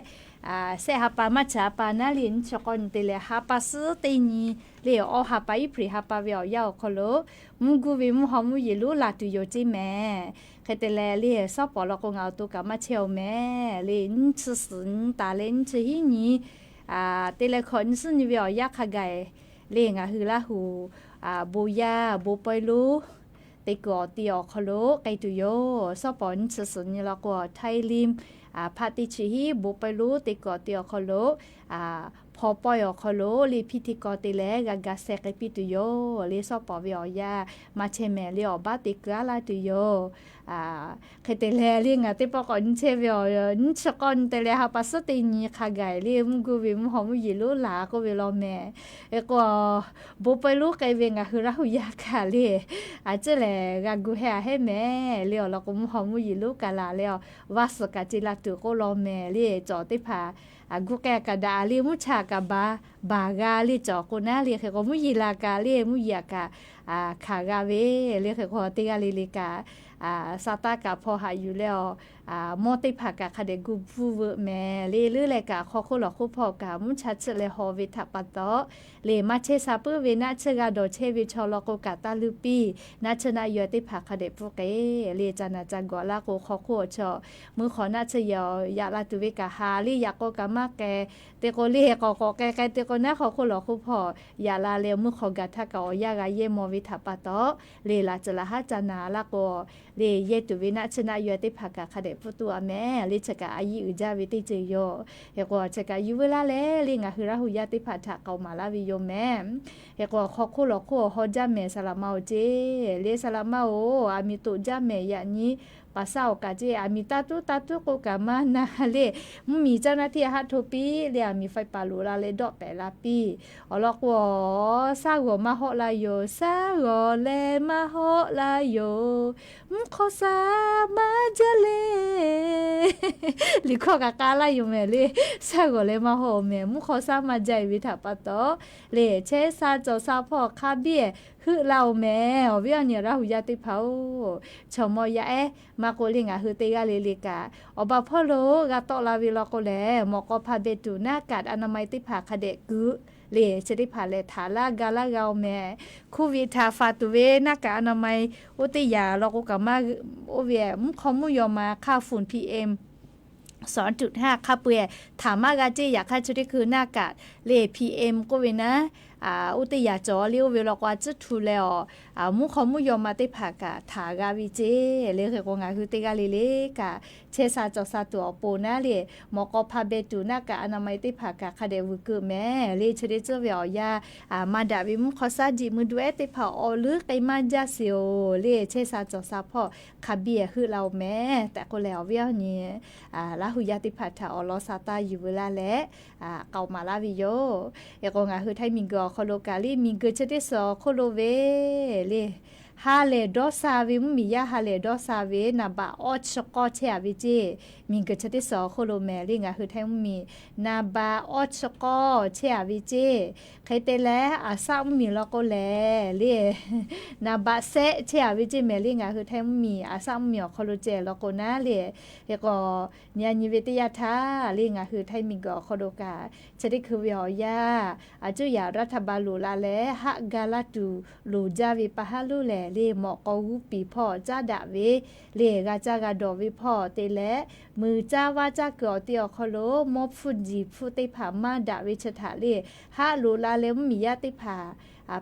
shehˆ ha pa maˇ chi ha pa naˉ le nyiˇ chi k'awˇ nyi te leh ha pa suhˉ teˇ nyi le, awˬ ha pa April ha pa ve awˬ yanˇ awˬ hk'aw lo mvuhˇ guˇ ve mvuhˇ haw mvuhˇ yeˬ lonˉ laˬ tuˬ yoˬ ceˇ mehˍ. Hk'e te leh le shawˉ pawˍ law k'o ngaˬ awˬ to kaꞈ maˇ chehˇ oˬ mehˍ. Le nyiˇ chi suhˍ nyi taˍ leh nyiˇ chi hiˉ nyi te leh hkawꞈ nyi suhˉ nyi ve awˬ yanˇ hk'a gaˬ le ngaˬ hui Laˇ huˍ bon yaˇ bon pawehˇ lonˉ te kuiˬ awˬ ti awˬ hk'aw lo k'ai tuˬ yoˬ. Shawˉ pawˍ nyiˇ chi suhˍ nyi law k'o, Htaiˇ Limˇ hpaˆ teˇ chi hiˉ bon pawehˇ lonˉ te kuiˬ awˬ ti awˬ hk'aw lo hpaw pawehˇ awˬ hk'aw lo le hpiˇ hteˇ kaw te leh g'a ga sheh k'ai piˇ tuˬ yoˬ. Le shawˉ pawˍ ve awˬ yanˇ maˇ chehˇ mehˍ. Le awˬ baˆ te kuiˬ aˉ laˇ tuˬ yoˬ. Hk'e te leh le ngaˬ teˇ pawˆ k'awꞈ nyi chehˇ ve awˬ nyiˇ chi k'awˇ nyi te leh ha pa suhˉ teˇ nyi hk'a gaˬ le mvuhˇ guˇ ve mvuhˇ haw mvuhˇ yeˬ lonˉ laˬ k'oˆ ve law mehˍ. Hk'e k'o, bon pawehˇ lonˉ k'ai ve ngaˬ hui Laˇ huˍ yaˇ kaꞈ le a ciˉ lehˬ g'a gu hehˇ a hehˉ mehˍ. Le awˬ lawn k'o mvuhˇ haw mvuhˇ yeˬ lonˉ kaꞈ laˬ leh a, vaˇ suhˍ kaꞈ ce la tuˬ k'oˆ law mehˍ. Le cawˬ teˇ hpaˍ a gu k'ai kaꞈ daꞈ le mvuhˇ cha kaꞈ baˬ baˬ g'a le cawˬ k'o naˉ le hk'e k'o mvuhˇ yeˬ la kaꞈ le mvuhˇ yeˬ a kaꞈ hkanˍ g'a ve le hk'e k'o teˇ g'aˇ le le kaꞈ sa taˇ kaꞈ hpaw haꞈ yuˬ leh a, mawˇ teˇ hpaˍ kaꞈ hk'a dehꞈ gu bvuhˇ veuꞈ mehˍ. Le leuˉ leh kaꞈ hk'aw hk'oˆ lawˬ hk'oˆ hpawˇ kaꞈ mvuhˇ cha tsuhˆ leh haw ve htaꞈ pa taw, le maˇ chehˇ sha puiˉ ve naˆ tsuhˇ g'a dawˬ chehˇ ve chaw law k'o kaꞈ taˇ luˇ piˇ. Naˆ tsuhˇ naˆ yaw teˇ hpaˍ hk'a dehꞈ pfuhˇ k'e le ca naˬ ca gawˬ laˇ k'o hk'aw hk'oˆ awˬ chaw meuˇ hk'awꞈ naˆ tsuhˇ yaw yaꞈ la tuˬ ve kaꞈ ha le yaꞈ k'aw kaꞈ maˇ k'ai te k'o le k'awꞈ k'awꞈ k'ai k'ai te k'o naˉ hk'aw hk'oˆ lawˬ hk'oˆ hpawˇ yaꞈ la leh meuˇ hk'aw gaˬ htaˇ kaꞈ awˬ yanˇ g'a yehˇ maw ve htaꞈ pa taw, le laˬ tcuhˍ laˬ haˉ ca naˬ laˇ k'o le yehˇ tuˬ ve naˆ tsuhˇ naˆ yaw teˇ hpaˍ kaꞈ hk'a dehꞈ pfuhˇ tuˬ a mehˍ. Le chi kaꞈ a yiˇ uiˍ jaˇ ve teˇ ceuˬ yoˬ. Hk'e k'o chi kaꞈ yuˬ veu laˇ leh le ngaˬ hui Laˇ huˍ yaˇ teˇ hpaˍ htaꞈ k'aoˍ maˍ laˇ ve yoˬ mehˍ. Hk'e k'o hk'aw hk'oˆ lawˬ hk'oˆ awˬ haw jaˇ mehˍ saˍ laꞈ ma oˬ ceˇ. Le saˍ laꞈ ma oˬ, aˬ miˍ toꞈ jaˇ mehˍ yaꞈ nyi paˍ saˉ awˬ kaꞈ ceˇ, aˬ miˍ taˇ tuˉ taˇ tuˉ k'oˆ kaꞈ maˇ na le. Mvuhˇ miˬ caˇ naˇ htiˇ haˆ hto piˇ le aˬ miˍ faiˇ paˍ loꞈ la leh dawˆ pehˍ la piˇ. Awˬ lawn k'o, saˉ g'awˬ maˇ hawˆ laˇ yoˬ, saˉ g'awˬ leh maˇ hawˆ laˇ yoˬ, mvuhˇ hk'aw saˉ maˇ jaˇ le. Liꞈ hkawˇ kaꞈ k'a laˇ yoˬ mehˍ le. Saˉ g'awˬ leh maˇ hawˆ mehˍ, mvuhˇ hk'aw saˉ maˇ jaˇ ve htaꞈ pa taw, le chehˇ sha cawˬ sha hpawˇ hk'a biˇ heuˆ la oˬ mehˍ. Awˬ viˉ awˬ nyi Laˇ huˍ yaˇ teˇ hpaˍ oˬ, chaw mawˇ yaˇ ehˉ maˇ k'oˆ le ngaˬ hui teˇ g'aˇ le le kaꞈ awˬ baˬ hpawˇ lo g'a tawˆ la ve law k'o lehˬ, mawꞈ k'aw hpa beh tuˬ หน้ากากอนามัย teˇ hpaˍ hk'a dehꞈ kuiˬ le chi teˇ hpaˍ lehˬ htaꞈ laˇ ga laˇ g'a oˬ mehˍ. Covid htaꞈ faˍ tuˬ ve หน้ากากอนามัย oˇ teˇ yanˇ law k'o kaꞈ maˇ oˇ ve mvuhˇ hk'aw mvuhˇ yaw ma hk'a ฝุ่น PM สองจุดห้า hk'a peu-eˬ htaꞈ maˇ g'a ceˇ. Yaꞈ hk'aˇ chi teˇ hkui หน้ากาก le PM k'oˆ ve naˉ, oˇ teˇ yanˇ cawˬ le oˇ ve law k'o a tcuhˉ htu leh awˬ mvuhˇ hk'aw mvuhˇ yaw ma teˇ hpaˍ kaꞈ htaꞈ g'a ve ceˇ. Le hk'e k'o ngaˬ hui teˇ g'aˇ le le kaꞈ chehˇ sha cawˬ sha tuˬ awˬ pon naˉ le mawꞈ k'aw hpa beh tuˬ หน้ากากอนามัย teˇ hpaˍ kaꞈ hk'a dehꞈ vuiˬ keu mehˍ. Le chi teˇ tcuhˉ ve awˬ yanˇ maˇ daꞈ ve mvuhˇ hk'aw saˉ jiꞈ mui du ehˉ teˇ hpaˍ awˬ leuˉ k'ai maˇ jaˇ sheˍ oˬ. Le chehˇ sha cawˬ sha hpawˇ hk'a biˇ heuˆ la oˬ mehˍ tehꞈ k'oˆ leh awˬ viˉ awˬ nyi Laˇ huˍ yaˇ teˇ hpaˍ htaꞈ awˬ lawn sha taˇ yuˬ veu laˇ leh k'aoˍ maˍ laˇ ve yoˬ. Hk'e k'o ngaˬ hui htaiˇ miˬ guiˬ awˬ hk'aw lo kaꞈ le miˬ guiˬ chi teˇ suhˍ awˬ hk'oˆ lo ve le ha lehˬ dawˇ sha ve mvuhˇ miˬ yaˇ ha lehˬ dawˇ sha ve naˍ baꞈ awˇ chi k'awˇ chehˇ a ve ceˇ. Miˬ guiˬ chi teˇ suhˍ awˬ hk'oˆ lo mehˍ le ngaˬ hui htaiˇ mvuhˇ miˬ naˍ baꞈ awˇ chi k'awˇ chehˇ a ve ceˇ. Hk'e te leh aˍ saˆ mvuhˇ miˬ law k'o lehˬ le naˍ baꞈ sehˆ chehˇ a ve ceˇ mehˍ le ngaˬ hui htaiˇ mvuhˇ miˬ aˍ saˆ mvuhˇ miˬ awˬ hk'aw lo ceh law k'o naˉ le. Hk'e k'o nyi a nyi ve teˇ yanˇ htaˇ le ngaˬ hui htaiˇ miˬ guiˬ awˬ hk'aw lo kaꞈ chi teˇ hkui ve awˬ yanˇ a cuˇ yaꞈ รัฐบาล loꞈ la leh haˆ ga laˇ tuˬ loˍ jaˇ ve pa haˉ loˉ lehˬ le mawꞈ k'aw g'uˇ piˍ hpawˇ caˉ daꞈ ve le g'a caˇ g'a dawˬ ve hpawˇ te leh muiˬ caˇ vaˇ caˇ kuiˬ awˬ te awˬ hk'aw lo mawˇ hpfuhˇ jiˬ hpfuhˇ teˇ hpaˍ maˇ daꞈ ve chi htaꞈ le haˆ loꞈ la leh mvuhˇ miˬ yaˇ teˇ hpaˍ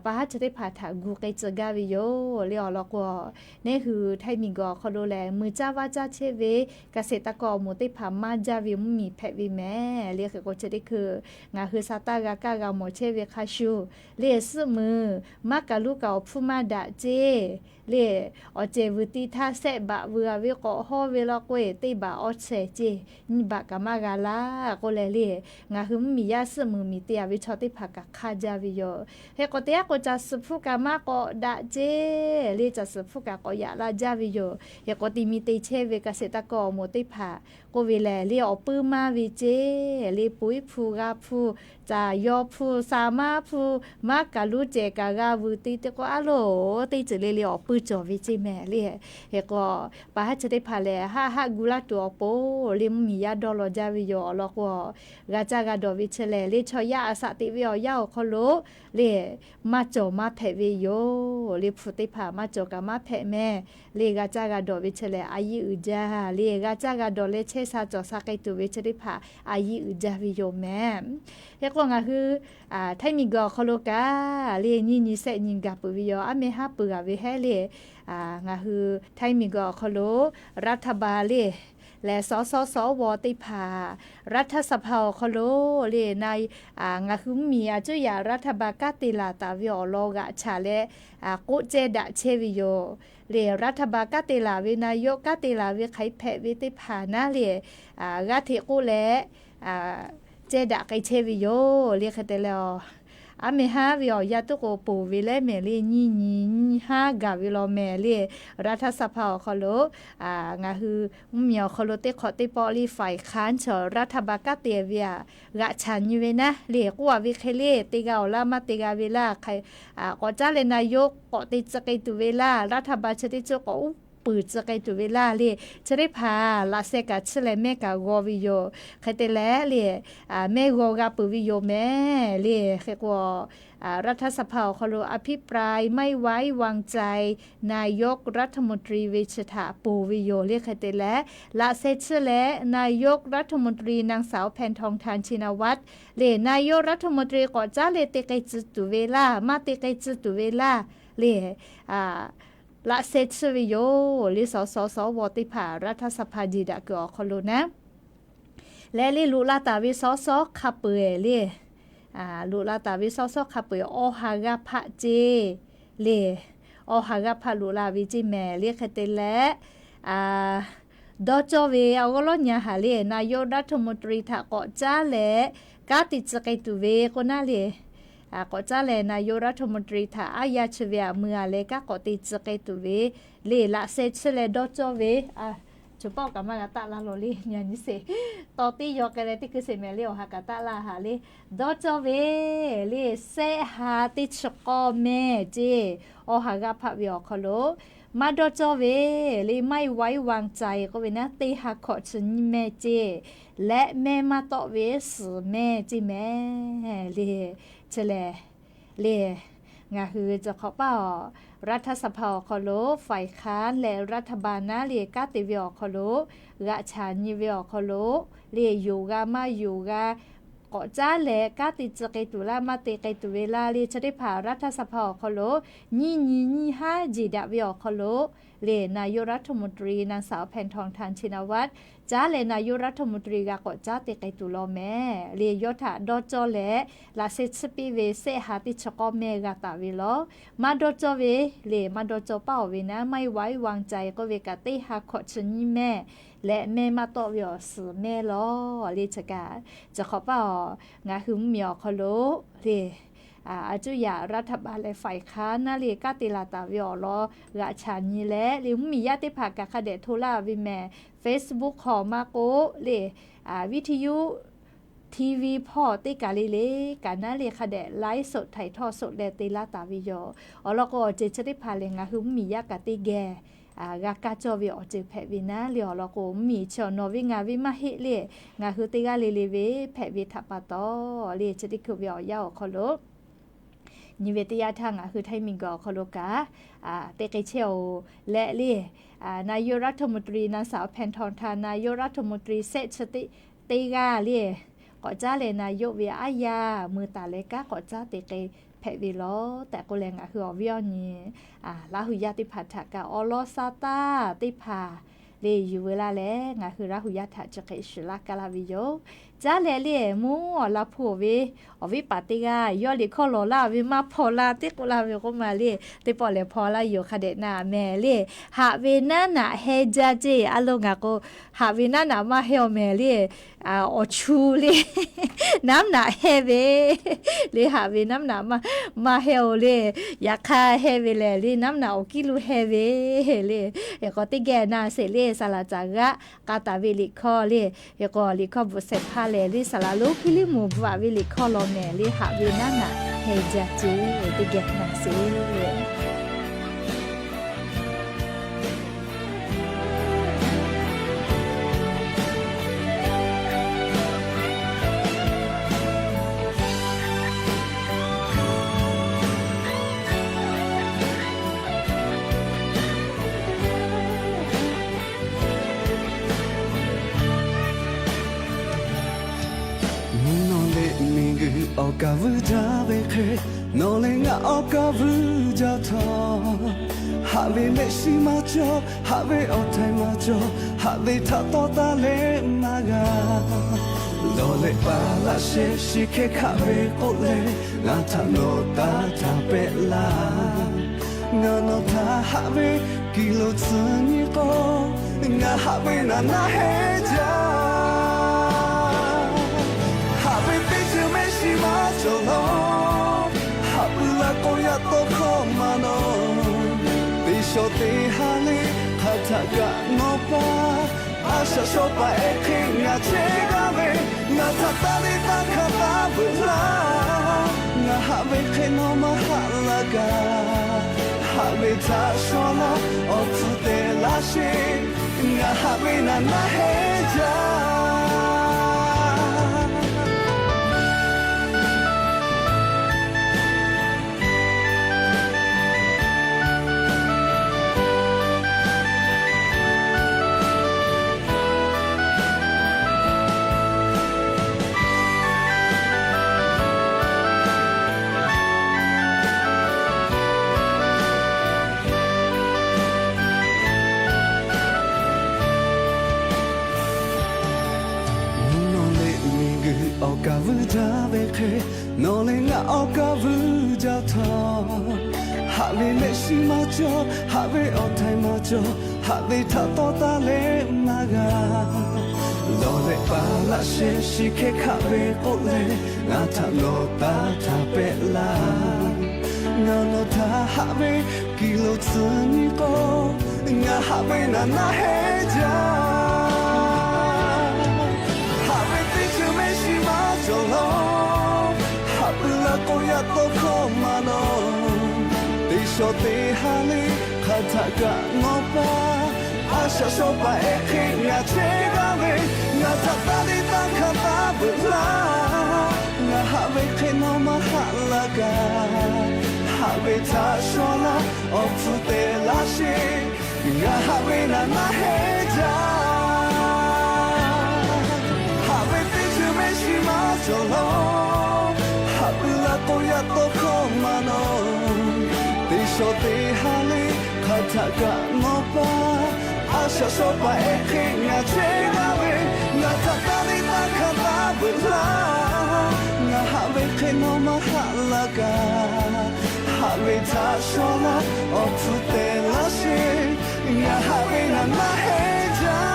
pa haˉ chi teˇ hpaˍ htaꞈ gu k'ai tcuh gaˇ ve yoˬ. Le awˬ lawn k'o, neˇ hui Htaiˇ miˬguiˬ awˬ hk'aw lo lehˬ, mui caˇ vaˇ caˇ chehˇ ve เกษตรกร awˬ moˍ teˇ hpaˍ maˇ jaˇ ve mvuhˇmiˬ hpehꞈ ve mehˍ. Le hk'e k'o chi teˇ hkui ngaˬ hui sa taˇ g'a kaˇ g'a mawˬ chehˇ ve hk'a shuˍ, le suhˆ muiˬ maˇ kaˬ luˉ kaꞈ awˬ hpfuhˇ maˇ daꞈ ceˇ. Le awˬ cehˬ vuiˬ ti htaˇ sehˆ baꞈ vuiˬ a ve k'awꞈ hawˇ ve law k'o-e, teˇ baꞈ awˇ chehˬ ceˇ, nyiˇ baꞈ kaꞈ maˇ g'a laˇ k'oˆ leh, le ngaˬ hui mvuhˇmiˬ yaˇ suhˆ muiˬ miˬ te a ve chaw teˇ hpaˍ kaꞈ hk'aˇ jaˇ ve yoˬ. Hk'e k'o teˇ g'aˇ k'o caˬ suhˍ hpfuhˇ kaꞈ maˇ k'awꞈ daꞈ ceˇ. Le caˬ suhˍ hpfuhˇ kaꞈ k'awꞈ yaꞈ la jaˇ ve yoˬ. Hk'e k'o te mi te chehˇ ve เกษตรกร awˬ moˍ teˇ hpaˍ k'oˆ ve lehˬ, le awˬ puiˉ maˇ ve ceˇ. Le poiˉ hpu g'a hpu, caˬ yaw hpu, sa maˇ hpu, maˇ kaˬ luˉ cehˬ kaꞈ g'a vuiˬ te te k'o, a loˬ teˇ ceuˬ le le awˬ puiˉ cawˬ ve ceˇ mehˍ. Le hk'e k'o, pa haˉ chi teˇ hpaˍ lehˬ, haˆ haˆ gu laˇ tuˬ awˬ pon le mvuhˇmiˬ yaˇ dawˇ law jaˇ ve yoˬ. Awˬ lawn k'o, g'a caˇ g'a dawˬ ve chi lehˬ, le chaw yaˇ a saꞈ teꞈ ve awˬ yanˇ awˬ hk'aw lo le maˇ cawˬ maˇ hpehꞈ ve yoˬ. Le hpu teˇ hpaˍ maˇ cawˬ kaꞈ maˇ hpehꞈ mehˍ. Le g'a caˇ g'a dawˬ ve chi lehˬ, a yiˇ uiˍ jaˇ. Le g'a caˇ g'a dawˬ leh chehˇ sha cawˬ sha k'ai tuˬ ve chi teˇ hpaˍ a yiˇ uiˍ jaˇ ve yoˬ mehˍ. Hk'e k'o ngaˬ hui Htaiˇ miˬguiˬ awˬ hk'aw lo kaꞈ le nyiˇ nyi sehˆ nyi gaˬ peuˬ ve yoˬ. Aˉ meh haˉ peuˬ g'a ve hehˉ le, ngaˬ hui Htaiˇ miˬguiˬ awˬ hk'aw lo รัฐบาล le leh สสสว teˇ hpaˍ รัฐสภา awˬ hk'aw lo le na ngaˬ hui mvuhˇmiˬ a cuˇ yaꞈ รัฐบาล kanˉ te laˬ taˍ ve awˬ lawn g'aꞈ chaˍ leh k'oˆ cehˇ daꞈ chehˇ ve yoˬ. Le รัฐบาล kanˉ te laˬ ve, นายก kanˉ te laˬ ve hk'aˬ hk'e hpehꞈ ve teˇ hpaˍ naˉ le, g'aˇ hteꞈ k'oˆ leh cehˇ daꞈ k'ai chehˇ ve yoˬ. Le hk'e te leh, aˉ meh haˉ ve awˬ yanˇ tuˉ k'o ponˬ ve leh mehˍ le, nyiˇ nyi nyiˇ haˉ gaˬ ve law mehˍ le, รัฐสภา awˬ hk'aw lo ngaˬ hui mvuhˇmiˬ awˬ hk'aw lo teˇ hk'awꞈ teˇ pawˆ le ฝ่ายค้าน chaw รัฐบาล kanˉ te ve aꞈ g'aꞈ chaˍ nyi ve naˉ le k'oˆ a ve hk'e le, te g'a awˬ laˇ maˇ te g'a ve laˇ, k'awꞈ caˉ leh นายก k'awꞈ te tcuh k'ai tuˬ ve laˇ, รัฐบาล chi teˇ ceuˬ k'awꞈ uˉ peunˍ tcuh k'ai tuˬ ve laˇ le, chi teˇ hpaˍ laꞈ sheh kaꞈ chiˇ leh mehˇ kaꞈ g'aw ve yoˬ. Hk'e te leh le, mehˇ g'aw g'a peuˬ ve yoˬ mehˍ le. Hk'e k'o, รัฐสภา awˬ hk'aw lo อภิปรายไม่ไว้วางใจ นายกรัฐมนตรี ve chi htaꞈ ponˬ ve yoˬ le. Hk'e te leh, laꞈ sheh chiˇ leh นายกรัฐมนตรี นางสาว แพทองธาร ชินวัตร le นายกรัฐมนตรี k'awꞈ caˉ leh te k'ai tcuh tuˬ ve laˇ, maˇ te k'ai tcuh tuˬ ve laˇ le, laꞈ sheh chiˇ ve yoˬ le. สสสว teˇ hpaˍ รัฐสภา jeˬ daꞈ kuiˬ awˬ hk'aw lo naˉ leh le loꞈ la taˍ ve สสส hk'a peu-eˬ le, loꞈ la taˍ ve สสส hk'a peu-eˬ awˬ ha g'aˇ hpaˆ ceˇ le, awˬ ha g'aˇ hpaˆ loꞈ la ve ceˇ mehˍ le. Hk'e te leh, dawˇ cawˇ ve awˬ g'awˇ lawˉ nyi haˍ le, นายกรัฐมนตรี htaꞈ k'awꞈ caˉ leh kanˉ te tcuh k'ai tuˬ ve k'o naˉ le, k'awꞈ caˉ leh นายกรัฐมนตรี htaꞈ aˉ yaˇ chi ve aꞈ mui a leh kanˉ k'awꞈ te tcuh k'ai tuˬ ve le, laꞈ sheh chiˇ leh dawˇ cawˇ ve, chi paˆ kaꞈ maˇ g'a taˆ laˇ law le, nyi a nyi sheˍ, tawˍ teˇ yaw k'ai leh teˇ hkui sheˍ mehˍ le, awˬ ha kaꞈ taˆ laˇ haˍ le. Dawˇ cawˇ ve le, sehˆ ha teˇ chi k'awˇ mehˇ ceˇ, awˬ ha g'aˇ hpaˆ ve awˬ hk'aw lo. Maˇ dawˇ cawˇ ve le, ไม่ไว้วางใจ k'oˆ ve naˉ, teˇ ha hkawꞈ chi nyiˇ mehˇ ceˇ, leh mehˇ maˇ tawˆ ve suhˍ mehˇ ceˇ mehˍ le. Chi lehˬ le, ngaˬ hui chi hk'awꞈ paˇ awˬ รัฐสภา awˬ hk'aw lo ฝ่ายค้าน leh รัฐบาล naˉ le kanˉ te ve awˬ hk'aw lo, g'aꞈ chaˍ nyi ve awˬ hk'aw lo le, yonˍ g'a maˇ yonˍ g'a k'awꞈ caˉ leh kanˉ te tcuh k'ai tuˬ laˇ, maˇ te k'ai tuˬ ve laˇ le, chi teˇ hpaˍ รัฐสภา awˬ hk'aw lo nyiˇ nyi nyiˇ haˉ jeˬ daꞈ ve awˬ hk'aw lo le, นายกรัฐมนตรี นางสาว แพทองธาร ชินวัตร caˉ leh นายกรัฐมนตรี g'a k'awꞈ caˉ te k'ai tuˬ law mehˍ le. Yawˇ htaꞈ dawˇ cawˇ leh laꞈ sheh chiˇ piˇ ve sehˆ ha teˇ chi k'awˇ mehˇ g'a taˍ ve law. Maˇ dawˇ cawˇ ve le, maˇ dawˇ cawˇ paˇ awˬ ve naˉ, ไม่ไว้วางใจ k'oˆ ve kaꞈ teˇ ha hkawꞈ chi nyiˇ mehˇ, leh mehˇ maˇ tawˆ ve awˬ suhˍ mehˇ law le. Chi kaꞈ chi hk'awꞈ paˇ awˬ ngaˬ hui mvuhˇmiˬ awˬ hk'aw lo le, a cuˇ yaꞈ รัฐบาล leh ฝ่ายค้าน naˉ le kanˉ te laˬ taˍ ve awˬ lawn g'aꞈ chaˍ nyi leh le, mvuhˇmiˬ yaˇ teˇ hpaˍ kaꞈ hk'a dehꞈ hto laˇ ve mehˍ. Facebook hk'aw maˇ k'oˆ le, วิทยุ TV hpawˇ teˇ kaˬ le le kaꞈ naˉ le hk'a dehꞈ ไลฟ์สด ถ่ายทอดสด leh te laˇ taˍ ve yoˬ. Awˬ lawn k'o, awˬ ceuˬ chi teˇ hpaˍ lehˬ ngaˬ hui mvuhˇmiˬ yaˇ kaꞈ teˇ geh g'a kaˇ cawˇ ve awˬ ceuˬ hpehꞈ ve naˉ le. Awˬ lawn k'o, mvuhˇmiˬ chi awˬ nawˬ ve ngaˬ ve maˇ heˆ le, ngaˬ hui teˇ g'aˇ le le ve hpehꞈ ve htaꞈ pa taw le, chi teˇ hkui ve awˬ yanˇ awˬ hk'aw lo nyi ve teˇ yanˇ htaˇ ngaˬ hui ไทย miˬguiˬ awˬ hk'aw lo kaꞈ teˇ k'e chehˇ-oˬ leh le, นายกรัฐมนตรี นางสาว แพทองธาร นายกรัฐมนตรี sehˆ chi teˇ g'aˇ le, k'awꞈ caˉ leh นายก ve aˉ yaˇ mui taˍ leh kanˉ k'awꞈ caˉ te k'ai hpehꞈ ve lawˬ tehꞈ k'oˆ leh, ngaˬ hui awˬ viˉ awˬ nyi Laˇ hu yaˇ teˇ hpaˍ htaꞈ kaꞈ awˬ lawn sa taˇ teˇ hpaˍ le yuˬ veu laˇ leh, ngaˬ hui Laˇ hu yaˇ htaꞈ chi hk'e shiˍ laˇ kaˇ laˇ ve yoˬ. Caˉ leh le, mvuhˇ awˬ la hpu awˬ ve, awˬ viˉ paˍ teˇ g'aˇ yawˇ liꞈ hkawˇ lawˬ laˇ ve maˇ hpaw la teˇ k'oˆ laˇ ve k'oˆ ma le, teˇ pawˆ lehˬ hpaw laˇ yoˬ hk'a dehꞈ na mehˍ le. Haꞈ ve naˉ naꞈ heh jaˇ ceˇ. A lo ngaˬ k'o, haꞈ ve naˉ naꞈ maˇ heh awˬ mehˍ le. Awˬ chu le, naˉ naꞈ heh ve le, haꞈ ve naˉ naꞈ maˇ heh oˬ le. Yaꞈ hk'aˇ heh ve lehˬ le, naˉ naꞈ awˬ kiˇ lo heh ve le. Hk'e k'o teˇ geh na sheˍ le, saˍ laꞈ caˍ g'aˇ k'a taˍ ve liꞈ hkawˇ le. Hk'e k'o liꞈ hkawˇ bvuhꞈ shehˍ hpaˇ lehˬ le, saˍ laꞈ lonˉ Hpiˇliˇmonˍ bvuhꞈ taˍ ve liꞈ hkawˇ lawˬ mehˍ le, haꞈ ve naˉ naꞈ heh jaˇ ceˇ. Teˇ geh na sheˍ. Mvuhˇ naw leh miˬguiˬ awˬ kaˍ vuiˇ jaˇ ve hk'e, nawˬ leh ngaˬ awˬ kaˍ vuiˇ jaˇ htawˇ, haꞈ ve mehˆ shiˍ maˇ cawˬ, haꞈ ve awˬ htaiˍ maˇ cawˬ, haꞈ ve htaꞈ tawˇ taˇ leh maˇ g'a. Lawˬ leh paˍ laꞈ sheh shiˍ hkeh hkaˆ ve k'oˆ leh, ngaˬ htaꞈ nawˬ taˇ htaꞈ pehˆ laˇ. Ngaˬ nawˬ htaꞈ haꞈ ve kiˬ lo tcuh nyi k'o, ngaˬ haꞈ ve naˍ naˆ heh jaˇ. Haꞈ ve teˇ ceuˬ mehˆ shiˍ maˇ cawˬ lawˬ. Haꞈ pui la k'o yaꞈ tawˇ hkawˇ maˇ nawˬ. Teˇ shawˍ teˇ ha le hk'aˬ htaꞈ kaꞈ nawˬ paˇ. A shaꞈ shaw paˍ ehˉ hk'e ngaˬ chehˇ g'aˇ ve, ngaˬ htaꞈ taˇ le taˇ hkanˍ taˇ veuꞈ laˇ. Ngaˬ haꞈ ve hk'e nawˬ maˇ haꞈ laˇ kaꞈ, haꞈ ve htaꞈ shaw laˇ awˬ hpfuhˇ te laˇ sheˍ. Ngaˬ haꞈ ve naˍ naˆ heh jaˇ. Mvuhˇ naw leh miˬguiˬ awˬ kaˍ vuiˇ jaˇ ve hk'e, nawˬ leh ngaˬ awˬ kaˍ vuiˇ jaˇ htawˇ, haꞈ ve mehˆ shiˍ maˇ cawˬ, haꞈ ve awˬ htaiˍ maˇ cawˬ, haꞈ ve htaꞈ tawˇ taˇ leh maˇ g'a. Lawˬ leh paˍ laꞈ sheh shiˍ hkeh hkaˆ ve k'oˆ leh, ngaˬ htaꞈ nawˬ taˇ htaꞈ pehˆ laˇ. Ngaˬ nawˬ htaꞈ haꞈ ve kiˬ lo tcuh nyi k'o, ngaˬ haꞈ ve naˍ naˆ heh jaˇ. Haꞈ ve teˇ ceuˬ mehˆ shiˍ maˇ cawˬ lawˬ. Haꞈ pui la k'o yaꞈ tawˇ hkawˇ maˇ nawˬ. Teˇ shawˍ teˇ ha le hk'aˬ htaꞈ kaꞈ nawˬ paˇ. A shaꞈ shaw paˍ ehˉ hk'e ngaˬ chehˇ g'aˇ ve, ngaˬ htaꞈ taˇ le taˇ hkanˍ taˇ veuꞈ laˇ. Ngaˬ haꞈ ve hk'e nawˬ maˇ haꞈ laˇ kaꞈ, haꞈ ve htaꞈ shaw laˇ awˬ hpfuhˇ te laˇ sheˍ. Ngaˬ haꞈ ve naˍ naˆ heh jaˇ. Haꞈ ve teˇ ceuˬ mehˆ shiˍ maˇ cawˬ lawˬ. Haꞈ pui la k'o yaꞈ tawˇ hkawˇ maˇ nawˬ. Teˇ shawˍ teˇ ha le hk'aˬ htaꞈ kaꞈ nawˬ paˇ. A shaꞈ shaw paˍ ehˉ hk'e ngaˬ chehˇ g'aˇ ve, ngaˬ htaꞈ taˇ le taˇ hkanˍ taˇ veuꞈ laˇ. Ngaˬ haꞈ ve hk'e nawˬ maˇ haꞈ laˇ kaꞈ, haꞈ ve htaꞈ shaw laˇ awˬ hpfuhˇ te laˇ sheˍ. Ngaˬ haꞈ ve naˍ naˆ heh jaˇ.